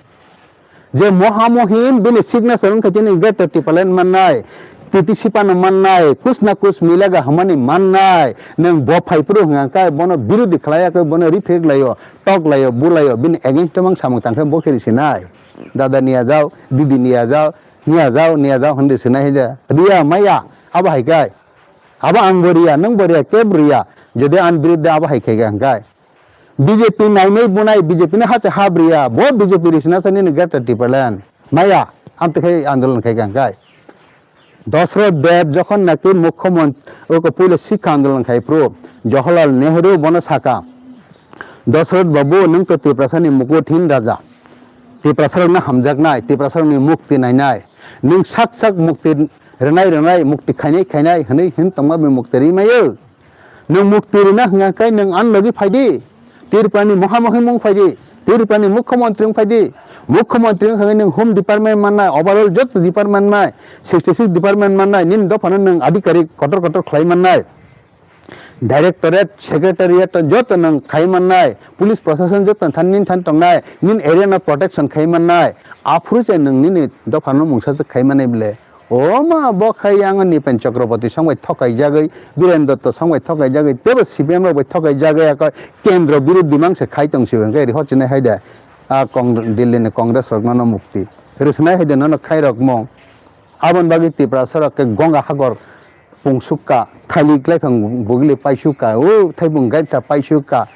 Je moha mohim bini signature wngkha chini Greater Tipraland mannai, T T C pano mannai, kus na kus milega hwnmani mannai. Nwng bo phai phuru hwnka khe bono birodhi khlai ya khe bono rifrik laio, tok laio, bulaio, bini against o mang samung tang khe bo khe rw sinai. Dada niya jao, didi niya jao, niya jao, niya jao hwnwi rw sinai hai de. Riya maya, abo hai khe. Abo ang bo riya, nwng bo riya, kebo riya. Jodi ani biruddhe abo hai khaikha hwnkhe, B J P nainai bunai, B J P ni hache hab riya, bo B J P risina sa nini Greater Tipraland. Maya, amtwi khai andolon khaikha hwnkhe. Dosrot Deb jokhon naki mukhyamont-, oko puila sikha andolon khai phuru, Jawaharlal Nehru bono saka, Dosrot babu, nwng to Tiprasani mukut hin raja. Tiprasarokno hamjaknai, Tiprasarokni mukti nainai. Nwng sak sak mukti rwnai rwnai, mukti khainai khainai hwnwi hin tongma bai mukti rwi maio. Nwng mukti rwna hwnka khe nwng ani logi phai di. Tripurani mohamohi wng phai di. Tripurani mukhyamantri wng phai di. Mukhyamantri wngkha khe nwng home department mannai, overall joto department mai, sixty six department mannai, nini dophano nwng adhikarik kotor kotor khlai mannai. Directorate, secretariat joto nwng khai mannai, police proshashan joto than nini than tongnai, nini area no protection khai mannai, aphuru se nwng nini dophano mungsa se khai mannai bwle. O ma, bo khai yang Nipen Chakraborty song bai thokai jagwi, Biren Dotto song bai thokai jagwi, tebo C P M rok bai thokai jagwi, ako kendro birodhi mang se khai tong si hwnkhe ri hochinai hai de. A Cong-, Delhi ni Congress rok nono mukti. Rwsnai hai de nono khai rok mung. Aboni bagwi Tiprasa rok khe Gonga Hagor pungsukka, thailik laiphang bugli paisukka, o thaibung gaitha paisukka,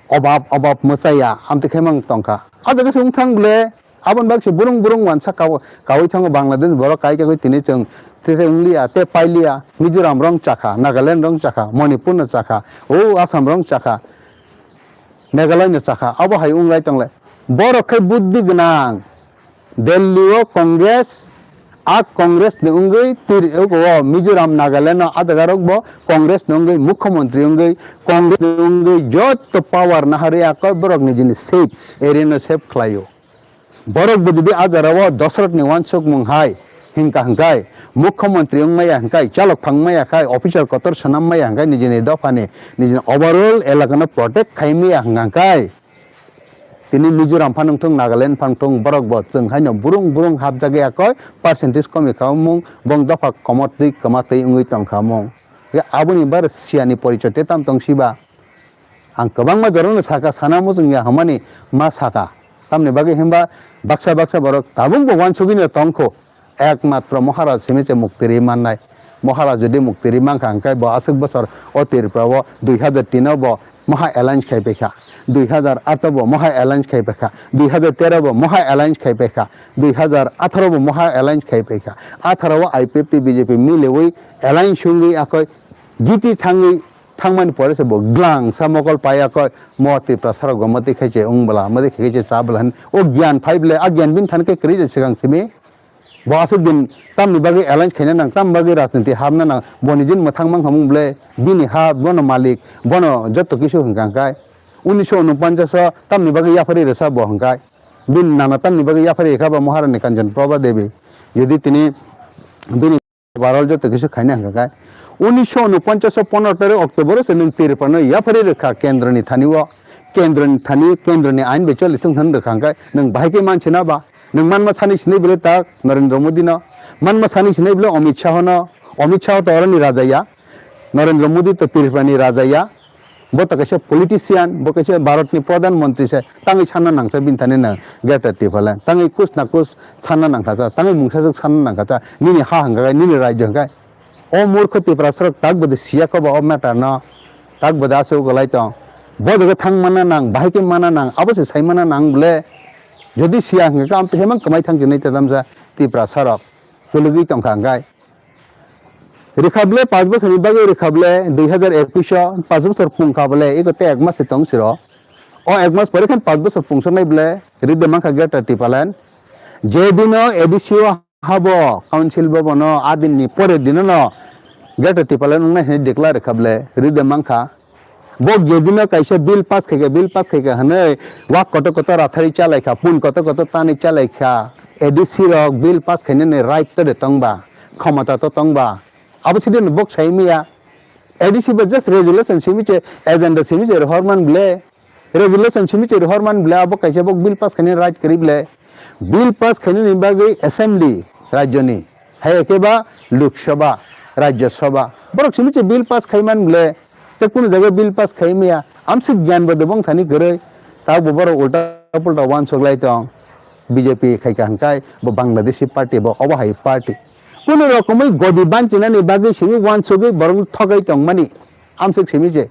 obab, obab mwchaya, amtwi khe mang tongkha. A jaga se wng thang bwle, aboni bagwi se burung burung wansa kawi, kawi thango Bangladesh borok kai kagwi tini chwng tei wng liya, tei pai liya, Mizoram rong chakha, Nagaland rong chakha, Manipur no chakha, o Assam rong chakha, Meghalaya no chakha, abo hai wng lai tongle. Borok khe buddhi gwnang. Delhi o Congress, a Congress ni wngwi tiri o Mizoram, Nagaland o a jaga rok bo Congress ni wngwi mukhyamantri wngwi, Congress ni wngwi joto power naharwi a kok borok ni jini save, area no save khlai o. Borok bo jodi a jora o Dosrot ni uansukmung hai hingka hingkai, mukhyamantri wng maya hingkai, chalok phang maya khai, officer kotor swnam maya hingkai, nijini dopha ni, nijini overall elaka no protect khai maya hingka hingkai. Tini Mizoram phano wngthung, Nagaland phano wngthung, borok bo chwng haino burung burung hapjagwi akoi percentage komi kha wngmung, bong dopha komotwi kwmatwi wngwi tongkha wngmung. Aboni bar siyani porichoi tei tamo tong siba? Ang kwbangma jorano saka, sana muchung ya hwnmani ma saka. Tamni bagwi hinba baksa baksa borok tabukbo uansugwino tongkho. Ekmatro Maharaj simi se mukti rwi mannai. Mohara jodi muktiri mankha hwnkhe bo aswk bosor o Tripura o dui hazar tin o bo moha alliance khai paikha, dui hazar aat o bo moha alliance khai paikha, dui hazar tero bo moha alliance khai paikha, dui hazar atharo bo moha alliance khai paikha. Atharo o I P F T B J P milewi alliance wngwi akhoi giti thangwi thangmani pore se bo glangsa mokol paiya koi mo Tiprasa rok gomoti khai se wng bwla, modi khai se cha bwla hin o gyan phai bwle, a gyan bini thani khe kwrwi se swkang simi. Bo aswk din tamni bagwi alliance khaina nang, tamni bagwi rajniti habna nang, boni din mwthang mang hamung bwle, bini ha bono malik, bono joto kisu hwnkha hwnkhe. Unisho unuponchas o tamni bagwi yapharwi rwsa bo hwnkhe. Bini nana tamni bagwi yapharwi rwkha bo Maharani Kanchan Prabha Devi. Jodi tini bini Barol joto kisu khaina hwnkha khe. Unisho unuponchas o pondro tarik October o se nwng Tripura no yapharwi rwkha kendro ni thani o. Kendro ni thani, kendro ni ain bai choli thung thani rwkha hwnkhe nwng bahai khe mansi na ba? Nwng manma sani sinai bwle tak Narendra Modi no. Manma sani sinai bwle Amit Shah no. Amit Shah to oroni raja ya. Narendra Modi to Tripura ni raja ya. Bo to kaisa politician, bo kaisa Bharat ni Pradhan Mantri se, tangwi sanna nangsa bini thani no Greater Tipraland. Tangwi kus na kus sanna nangkha cha, tangwi mungsa swk sanna nangkha cha, nini ha hwnkha khe, nini rajyo hwnkha khe. O murkho Tiprasa rok tak bwdwi siya khe ba o matter no, tak bwdwi aswk golai tong. Bo jaga thang manna nang, bahai khe manna nang, abo se sai manna nang bwle. Jodi siya hwnkha khe, am twi hemang kwmai thang jinai ta tamsa Tiprasa rok kwlwgwi tongkha hwnkhe. Rikha bwle, panch bosor ni bagwi rikha bwle, dui hazar ekush o panch bosor pungkha bwle, eko tei ek mas se tong siro. O ek mas pore khan panch bosor pungsoknai bwle, ride mankha Greater Tipraland. Je dino A D C o habo, council bhavan o, a din ni pore dino no Greater Tipraland wngnai hinwi declare rikha bwle, ride mankha. Bo gedino kaisa bill pass khaikha, bill pass khaikha hwnwi wak kotor kotor rathari chalaikha, pun kotor kotor tani chalaikha. A D C rok bill pass khainani right to de tongba, khomota to tongba. Abo sidi no bok sai maya. A D C bo just resolution simi che, agenda simi che rohor man bwle. Resolution simi che rohor man bwle, abo kaisa bok bill pass khainani right kwrwi bwle. Bill pass khainani bagwi assembly rajyoni, hai khe ba Lok Sabha, Rajya Sabha. Borok simi che bill pass khai man bwle. Tei kunu jaga bill pass khai maya, amswk gyan bo de bong thani kwrwi, ta bo borok ulta pulta uansuk lai tong. B J P khai kha hwnkhe bo Bangladeshi party, bo obo hai party. Kunu rokomwi godi banchinani bagwi simi uansugwi borok thogai tongmani, amswk simi se.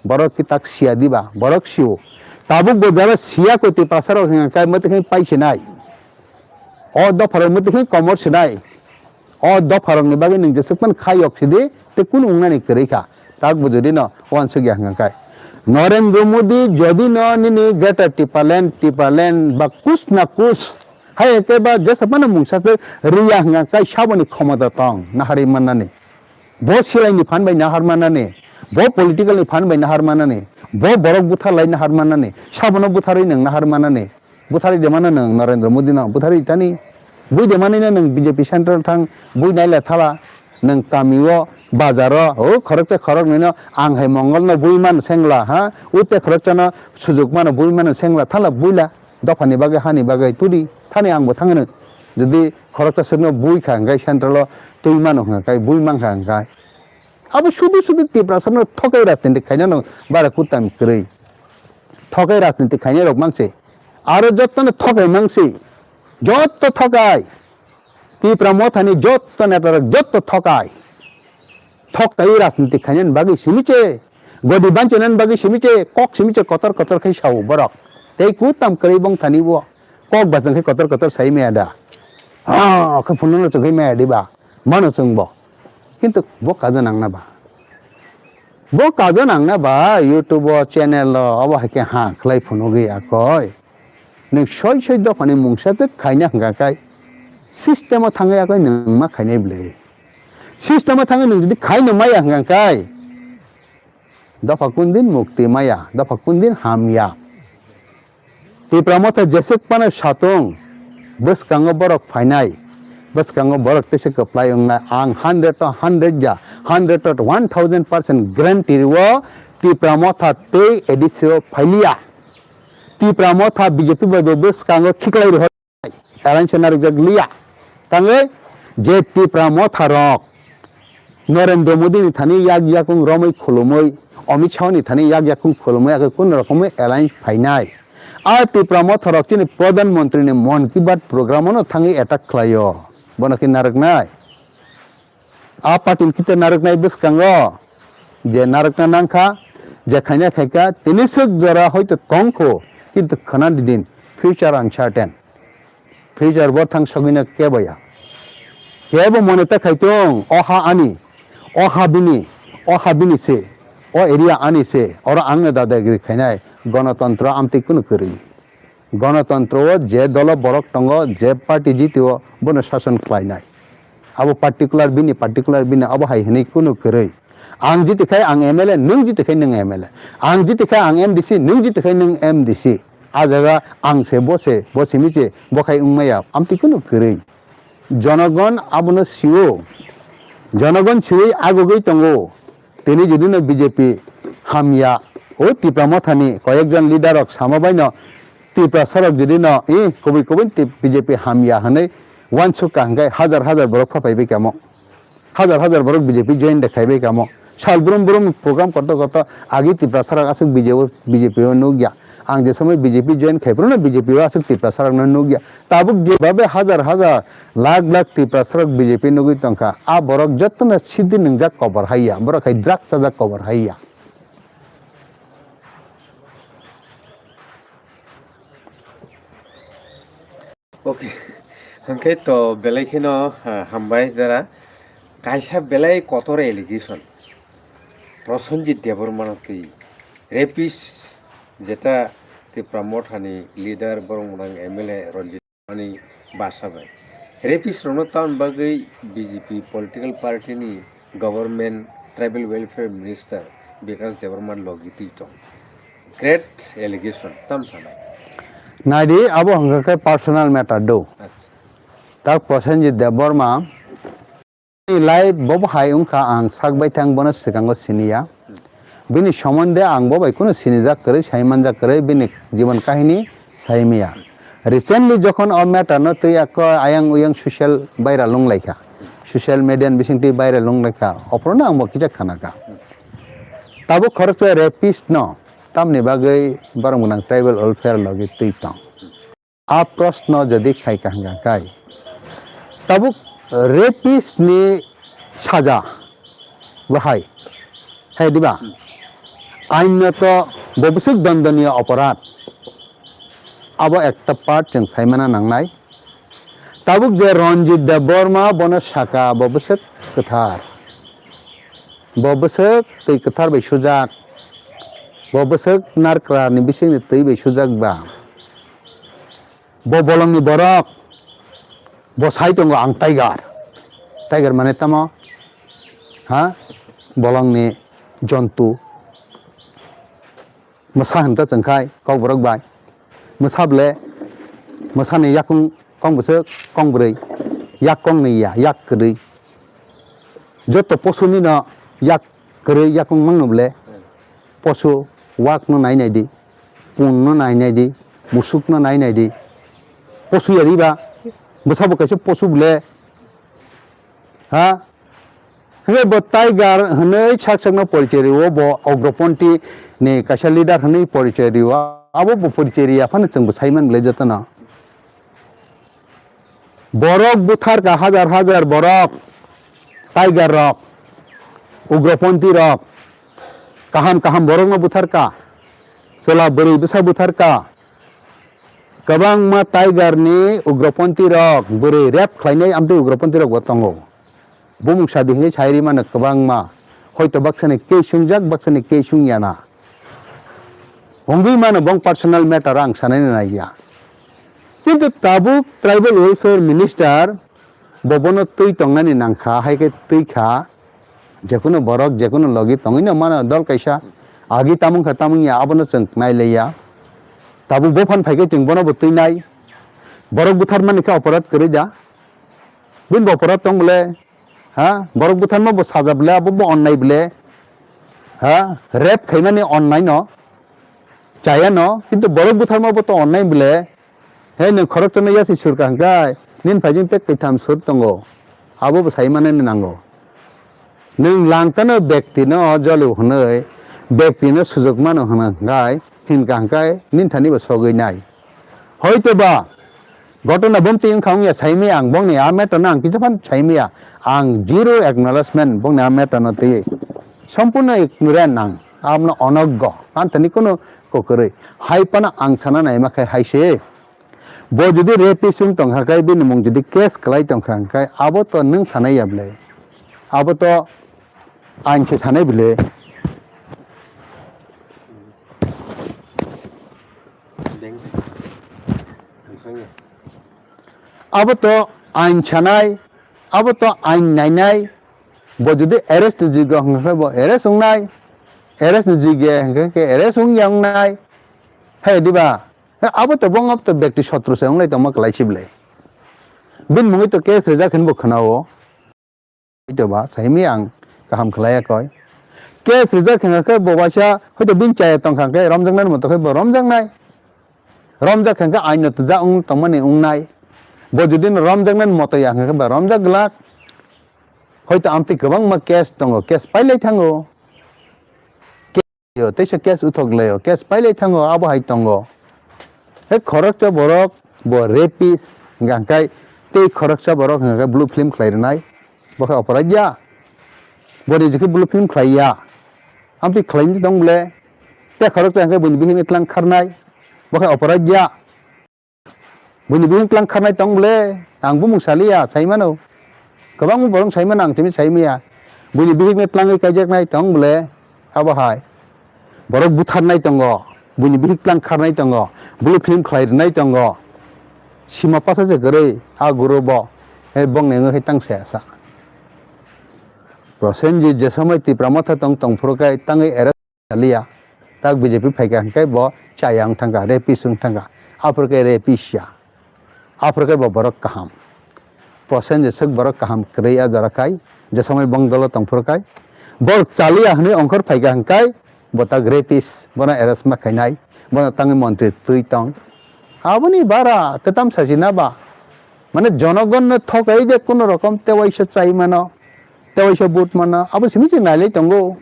Borok ki tak siya diba, borok sio. Tabuk bo jara siya koti pasarok hwnkhe mwtwkhe pai sinai. O dopharok mwtwkhe komor sinai. O dopharokni bagwi nwng jeswk phano kha yok sidi, tei kunu wngnani kwrwi kha. Tak bujudi no uansukya hwnkha khe. Narendra Modi jodi no nini Greater Tipraland, Tipraland ba kus na kus, hai khe ba jesa phano mungsa se rwya hwnkha khe saboni khomota tong naharwi mannani. Bo silaini phan bai nahar mannani, bo political ni phan bai nahar mannani, bo borok butharlai nahar mannani, sabono butharwi nwng nahar mannani. Butharwi de mano nwng Narendra Modi no, butharwi tani. Bui de manwi no nwng B J P central thang, bui naila thala, nwng kami o, bazar o, o khoroksa khoroknwi no ang hai Mongol no bui mano sengla, ha? Ute khoroksa no sujuk mano bui mano sengla, thala buila, dophani bagwi, hani bagwi, tudi, thani ang bo thangno. Jodi khoroksa swkno bui kha hwnkhe central o twi mano hwnkha khe bui mankha hwnkhe. Abo sudu sudu Tiprasa no thokai rajniti khaina no bara kutam kwrwi. Thokai rajniti khaina rok mangse. Aro jotto no thokai mangse. Jotto thokai. Tipra mothani jotto neta rok jotto thokai. Thoktai rajniti khaina bagwi simi che. Godi banchina bagwi simi che. Kok simi che kotor kotor khai sao borok. Tei kutam kwrwi bong thani bo. Kok bachang khe kotor kotor sai maya da. Ah, khe phunukno chwngwi maya diba. Mano chwngbo. Kintu bo kaja nangna ba. Bo kaja nangna ba YouTube o channel o obo hai khe ha khlai phunugwi akoi. Nwng soi soi dophani mungsa tei khaina hwnkha khe system o thangwi akoi nwng ma khainai bwle. System o thangwi nwng jodi khaino maya hwnkha khe dopha kun din mukti maya, dopha kun din hamya. Tipra motha jeswk phano satung, bwskango borok phainai, bwskango borok tesa kwplai wngnai. Ang hundred to hundred ya, hundred to one thousand percent guarantee rwo, Tipra motha tei A D C o phailiya. Tipra motha B J P bai bo bwskango khiklai rwhor. Alliance narwkjak liya. Tangwi je Tipra motha rok Narendra Modi ni thani yak yakung romwi khulumwi, Amit Shah ni thani yak yakung khulumwi, akhe kun rokomwi alliance phainai. A Tipra motha rok chini Pradhan Mantri ni Mann Ki Baat program no thangwi attack khlaio. Bono khe narwknai. A party ni kito narwknai bwskango je narwkna nangkha, je khaina khaikha, tini swk jora hoito tongkho, kintu khwnadi din, future uncertain. Future bo thang sogwino kebo ya. Kebo mone ta khai tong, o ha ani, o ha bini, o ha bini se, o area ani se, oro ang no dadagiri khainai, gonotontro amtwi kunu kwrwi. Gonotontro o je dolo borok tongo, je party jiti o, bono sason khlainai. Abo particular bini, particular bini, abo hai hwnwi kunu kwrwi. Ang jiti khai ang M L A, nwng jiti khai nwng M L A. Ang jiti khai ang M D C, nwng jiti khai nwng M D C. A jaga ang se, bo se, bo simi se, bo khai wngmaya, amtwi kunu kwrwi. Jonogon abono sio. Jonogon siwi agugwi tongo. Tini jodi no B J P hamya, o Tipra Mothani koyekjon leader rok sama bai no Tiprasa rok jodi no, i, kubui kubui ti-, B J P hamya hwnwi uansuk ka hwnkhe hajar hajar borok pha phaibai kamo. Hajar hajar borok B J P join de khaibai kamo. Sal brum brum program koto koto agi Tiprasa rok aswk B J P, B J P o nukya. Ang je somoi B J P join khai phuru no B J P o aswk Tiprasa rok no nukya. Tabuk je babe hajar hajar, lakh lakh Tiprasa rok B J P nugwi tongkha. A borok jotono sidi nwngjak kobor haiya. Borok hai drugs chajak kobor haiya. Okay. Hwnkhe to belai kheno, ah, hambai dara. Kaisa belai kotor allegation. Prosenjit Debbarma no twi rapist, jeta Tipra Mothani leader borok mwnang M L A Ranjit Debbarma ni basa bai. Rapist rokno tamni bagwi B J P political party ni government tribal welfare minister Bikash Debbarma logi twi tong. Great allegation, tam sanai. Naidi, abo hwnkha khe personal matter do. Acha. Tak Prosenjit Debbarma ni life bo bo hai wngkha, ang sak bai thang bono swkango siniya. Bini somonde ang bo bai kunu sinijak kwrwi, saimanjak kwrwi, bini jibon kahini saimiya. Recently jokhon o matter no twi ako ayang uyang social viral wnglaikha, social media ni bisingtwi viral wnglaikha, ophorono ang bo kisa khanakha. Tabuk khoroksa rapist no tamni bagwi borok mwnang tribal welfare logi twi tong. A proshno jodi khai kaham khai, tabuk rapist ni saja bo hai, hai diba? Ain no to bo bwswk dandaniya oporad. Abo ekta part chwng saimana nangnai. Tabuk je Ranjit Debbarma bono saka, bo bwswk kwthar. Bo bwswk twi kwthar bai sujak. Bo bwswk narwkra ni bisingni twi bai sujak ba. Bo bolongni borok. Bo sai tongo ang tiger. Tiger mane tamo? Ha? Bolongni jontu. Mwsa hinta chwngkhai kokborok bai. Mwsa ble, mwsani yakung kong bwswk, kong bwrwi, yak kong ni ya, yak kwrwi. Joto posuni no yak kwrwi, yakung mangno ble. Posu wak no nai nai di, pun no nai nai di, musuk no nai nai di. Posu ya riba, bwsa bo kaisa posu ble. Ha? Hwnkhe bo tiger hwnwi sak sakno porichoi rwo, bo ugroponthi ni kaisa leader hwnwi porichoi rwo. Abo bo porichoi riya phano chwng bo saiman bwlai jotono. Borok butharka hajar hajar borok, tiger rok, ugroponthi rok, kaham kaham borokno butharka, chwla bwrwi bwsa butharka. Kwbangma tiger ni ugroponthi rok bwrwi rape khlainai amtwi ugroponthi rok bo tongo. Bumung sadi hinwi sai ri mano kwbangma. Hoito baksani kei sungjak, baksani kei sungya na. Wngwi mano bong personal matter ang sanai nai ya. Kintu tabuk tribal welfare minister bo bono twi tongnani nangkha, hai khe twi kha. Jekunu borok, jekunu logi tongwi no mano dol kaisa. Agi tamung kha tamung ya, abono chwng nai lai ya. Tabuk bo phan phai khe chwng bono bo twi nai. Borok buthar mani khe oporad kwrwi da. Bini bo oporad tong bole, ha? Borok butharma bo saja bole, abo bo onnai bole, ha? Rape khaimani onnai no, chaya no, kintu borok butharma bo to onnai bole, he nwng khoroksa no yasi surka hwnkhe, nini phaijing tek kaitham sur tongo, abo bo sai manani nango. Nwng langtano bekti no jolu hwnwi, bekti no sujok mano hwnwi hwnkhe, hinka hwnkhe nini thani bo sogwi nai. Hoitoba Gotona bomtwi wngkha wngya saimaya ang bongni a matter no ang kisa phan saimaya. Ang zero acknowledgement bongni a matter no twi. Sompurno ignorant ang. Amno onoggo. Antani kunu kokorwi. Hai phano ang sana naima khai hai se. Bo jodi rapist wng tongkha khai bini mung jodi case kwlai tongkha khai abo to nwng sanai ya bwle. Abo to ain se sanai bwle. Abo to ain sanai, abo to ain nainai, bo jodi arrest ni jogo hwnkha khe bo arrest wngnai, arrest ni jogo hwnkha khe arrest wngya wngnai, hai diba? Abo to bong abo to bekti sotro se wnglai tongma kwlai si bwle. Bini mungwi to case rijak hinwi bo khwnao. Hoito ba, saimaya ang kaham khlaiya koi. Case rijak khe khe bo waisa, hoito bini chaya tongkha khe romjaknai moto khe bo romjaknai. Romjak khe khe aino tujak wng tongmani wngnai. Bo jodi no romjaknai moto ya khe ba romjak glak. Hoito amtwi kwbangma case tongo, case pailai thango. Yo, teisa case uthok laio, case pailai thango, abo hai tongo. He khoroksa borok bo rapist hwnkha khe tei khoroksa borok hwnkha khe blue film khlai rwnai, bo khe oporaid ya. Bo ni jikhe blue film khlai ya. Amtwi khlai tong bole, tei khoroksa hwnkha khe buini bihikni tlang kharnai, bo khe oporaid ya. Buini bihik tlang kharnai tong bole, ang bumung saliya, saimano. Kwbangma borok saimano, ang tini saimaya. Buini bihikni tlangwi kaijaknai tong bole, abo hai. Borok butharnai tongo, buini bihik tlang kharnai tongo, blue film khlai rwnai tongo. Sima pasa se kwrwi, a guru bo, he bongni wngwi khe tang saya sa. Prosenjit je somoi Tipra Motha tong tong phuru khe tangwi era Chaliya. Tak B J P phaikha hwnkhe bo chaya wng thangkha, rapist wng thangkha. Aphuru khe rapist ya. Aphuru khe bo borok kaham. Prosenjit swk borok kaham kwrwi a jora khai, je somoi bong dolo tongphuru khai. Bo chaliya hwnwi ongkhor phaikha hwnkhe bo tak rapist, bono arrest ma khainai, bono tangwi montri twi tong. Aboni bara tei tamsa si na ba? Mane jonogonno thokai je kuno rokom tewaisa chai mano, tewaisa vote mano, abo simi se nailai tongo.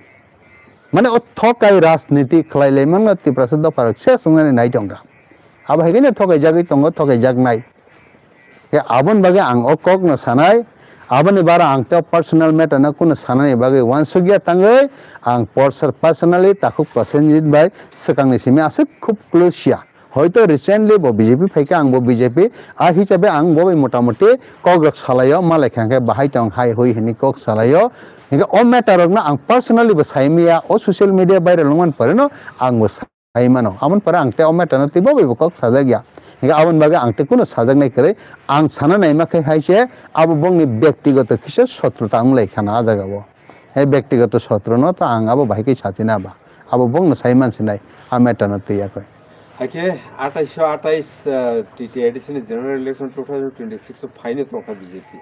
Mane o thokai rajniti khlai lai mano Tiprasa dopha rok se swngnani nai tongkha. Abo hai khe thokai jagwi tongo, thokai jaknai. Khe aboni bagwi ang o kok no sanai, aboni bara ang tei personal matter no kuno sanani bagwi uansukya tangwi ang porsa personally takhuk Prosenjit bai swkangni simi aswk khub close ya. Hoito recently bo B J P phaikha, ang bo B J P, a hisabe ang bo bai motamuti kok rok salaio, malai kha hwnkhe bahai tong hai hui hinwi kok salaio. Hingkhe o matter rokno ang personally bo saimaya, o social media viral wngmani poreno ang bo saimano. Aboni pore ang tei o matter no tei bo bai bo kok sajak ya. Hingkhe aboni bagwi ang tei kuno sajaknai kwrwi, ang sana naima khe hai se abo bongni byaktigoto kisa sotrota wng lai khana a jagao. He byaktigoto sotrono to ang abo bahai khe sachina ba. Abo bongno sai mansinai, a matter no twi yakoi. Haikhe atais atais, ah, T T A D C ni general election two thousand twenty-six o phaino tongkha B J P.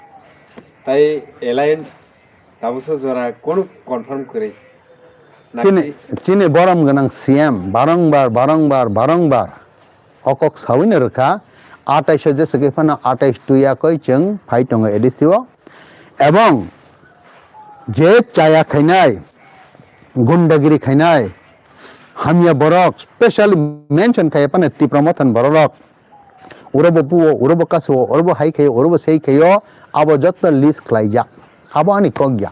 Tai alliance tabukso jora kono confirm kwrwi. Chini, naki- chini borom gwnang C M barongbar, barongbar, barongbar o kok sawino rwkha, atais o jesa khe phano atais twi yakoi chwng phai tongo A D C o. Ebong je chaya khainai, gundagiri khainai, hamya borok, specially mention khai phano Tipra Mothan borok rok, uro bo puo, uro bo kasuo, uro bo hai khaio, uro bo sei khaio, abo jotto list khlaijak. Abo ani kok ya.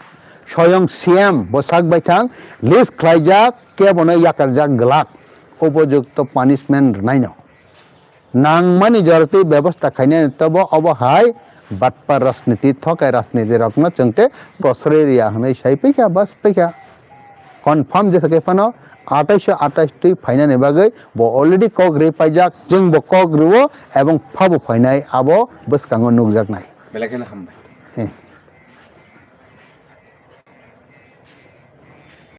Soyong C M bo sak baithang list khlaijak, kebono yakarjak glak. Upojukto punishment rwnaino. Nangmani jorotwi bebosta khainai tobo obo hai batpar rajniti, thokai rajniti rokno chwng tei prosroi riya hwnwi sai paikha, bas paikha. Confirm jesa khe phano atais atais twi phainani bagwi bo already kok ri paijak, chwng bo kok rwo ebong phabo phainai abo bwskango nukjaknai. Belai kheno hambai.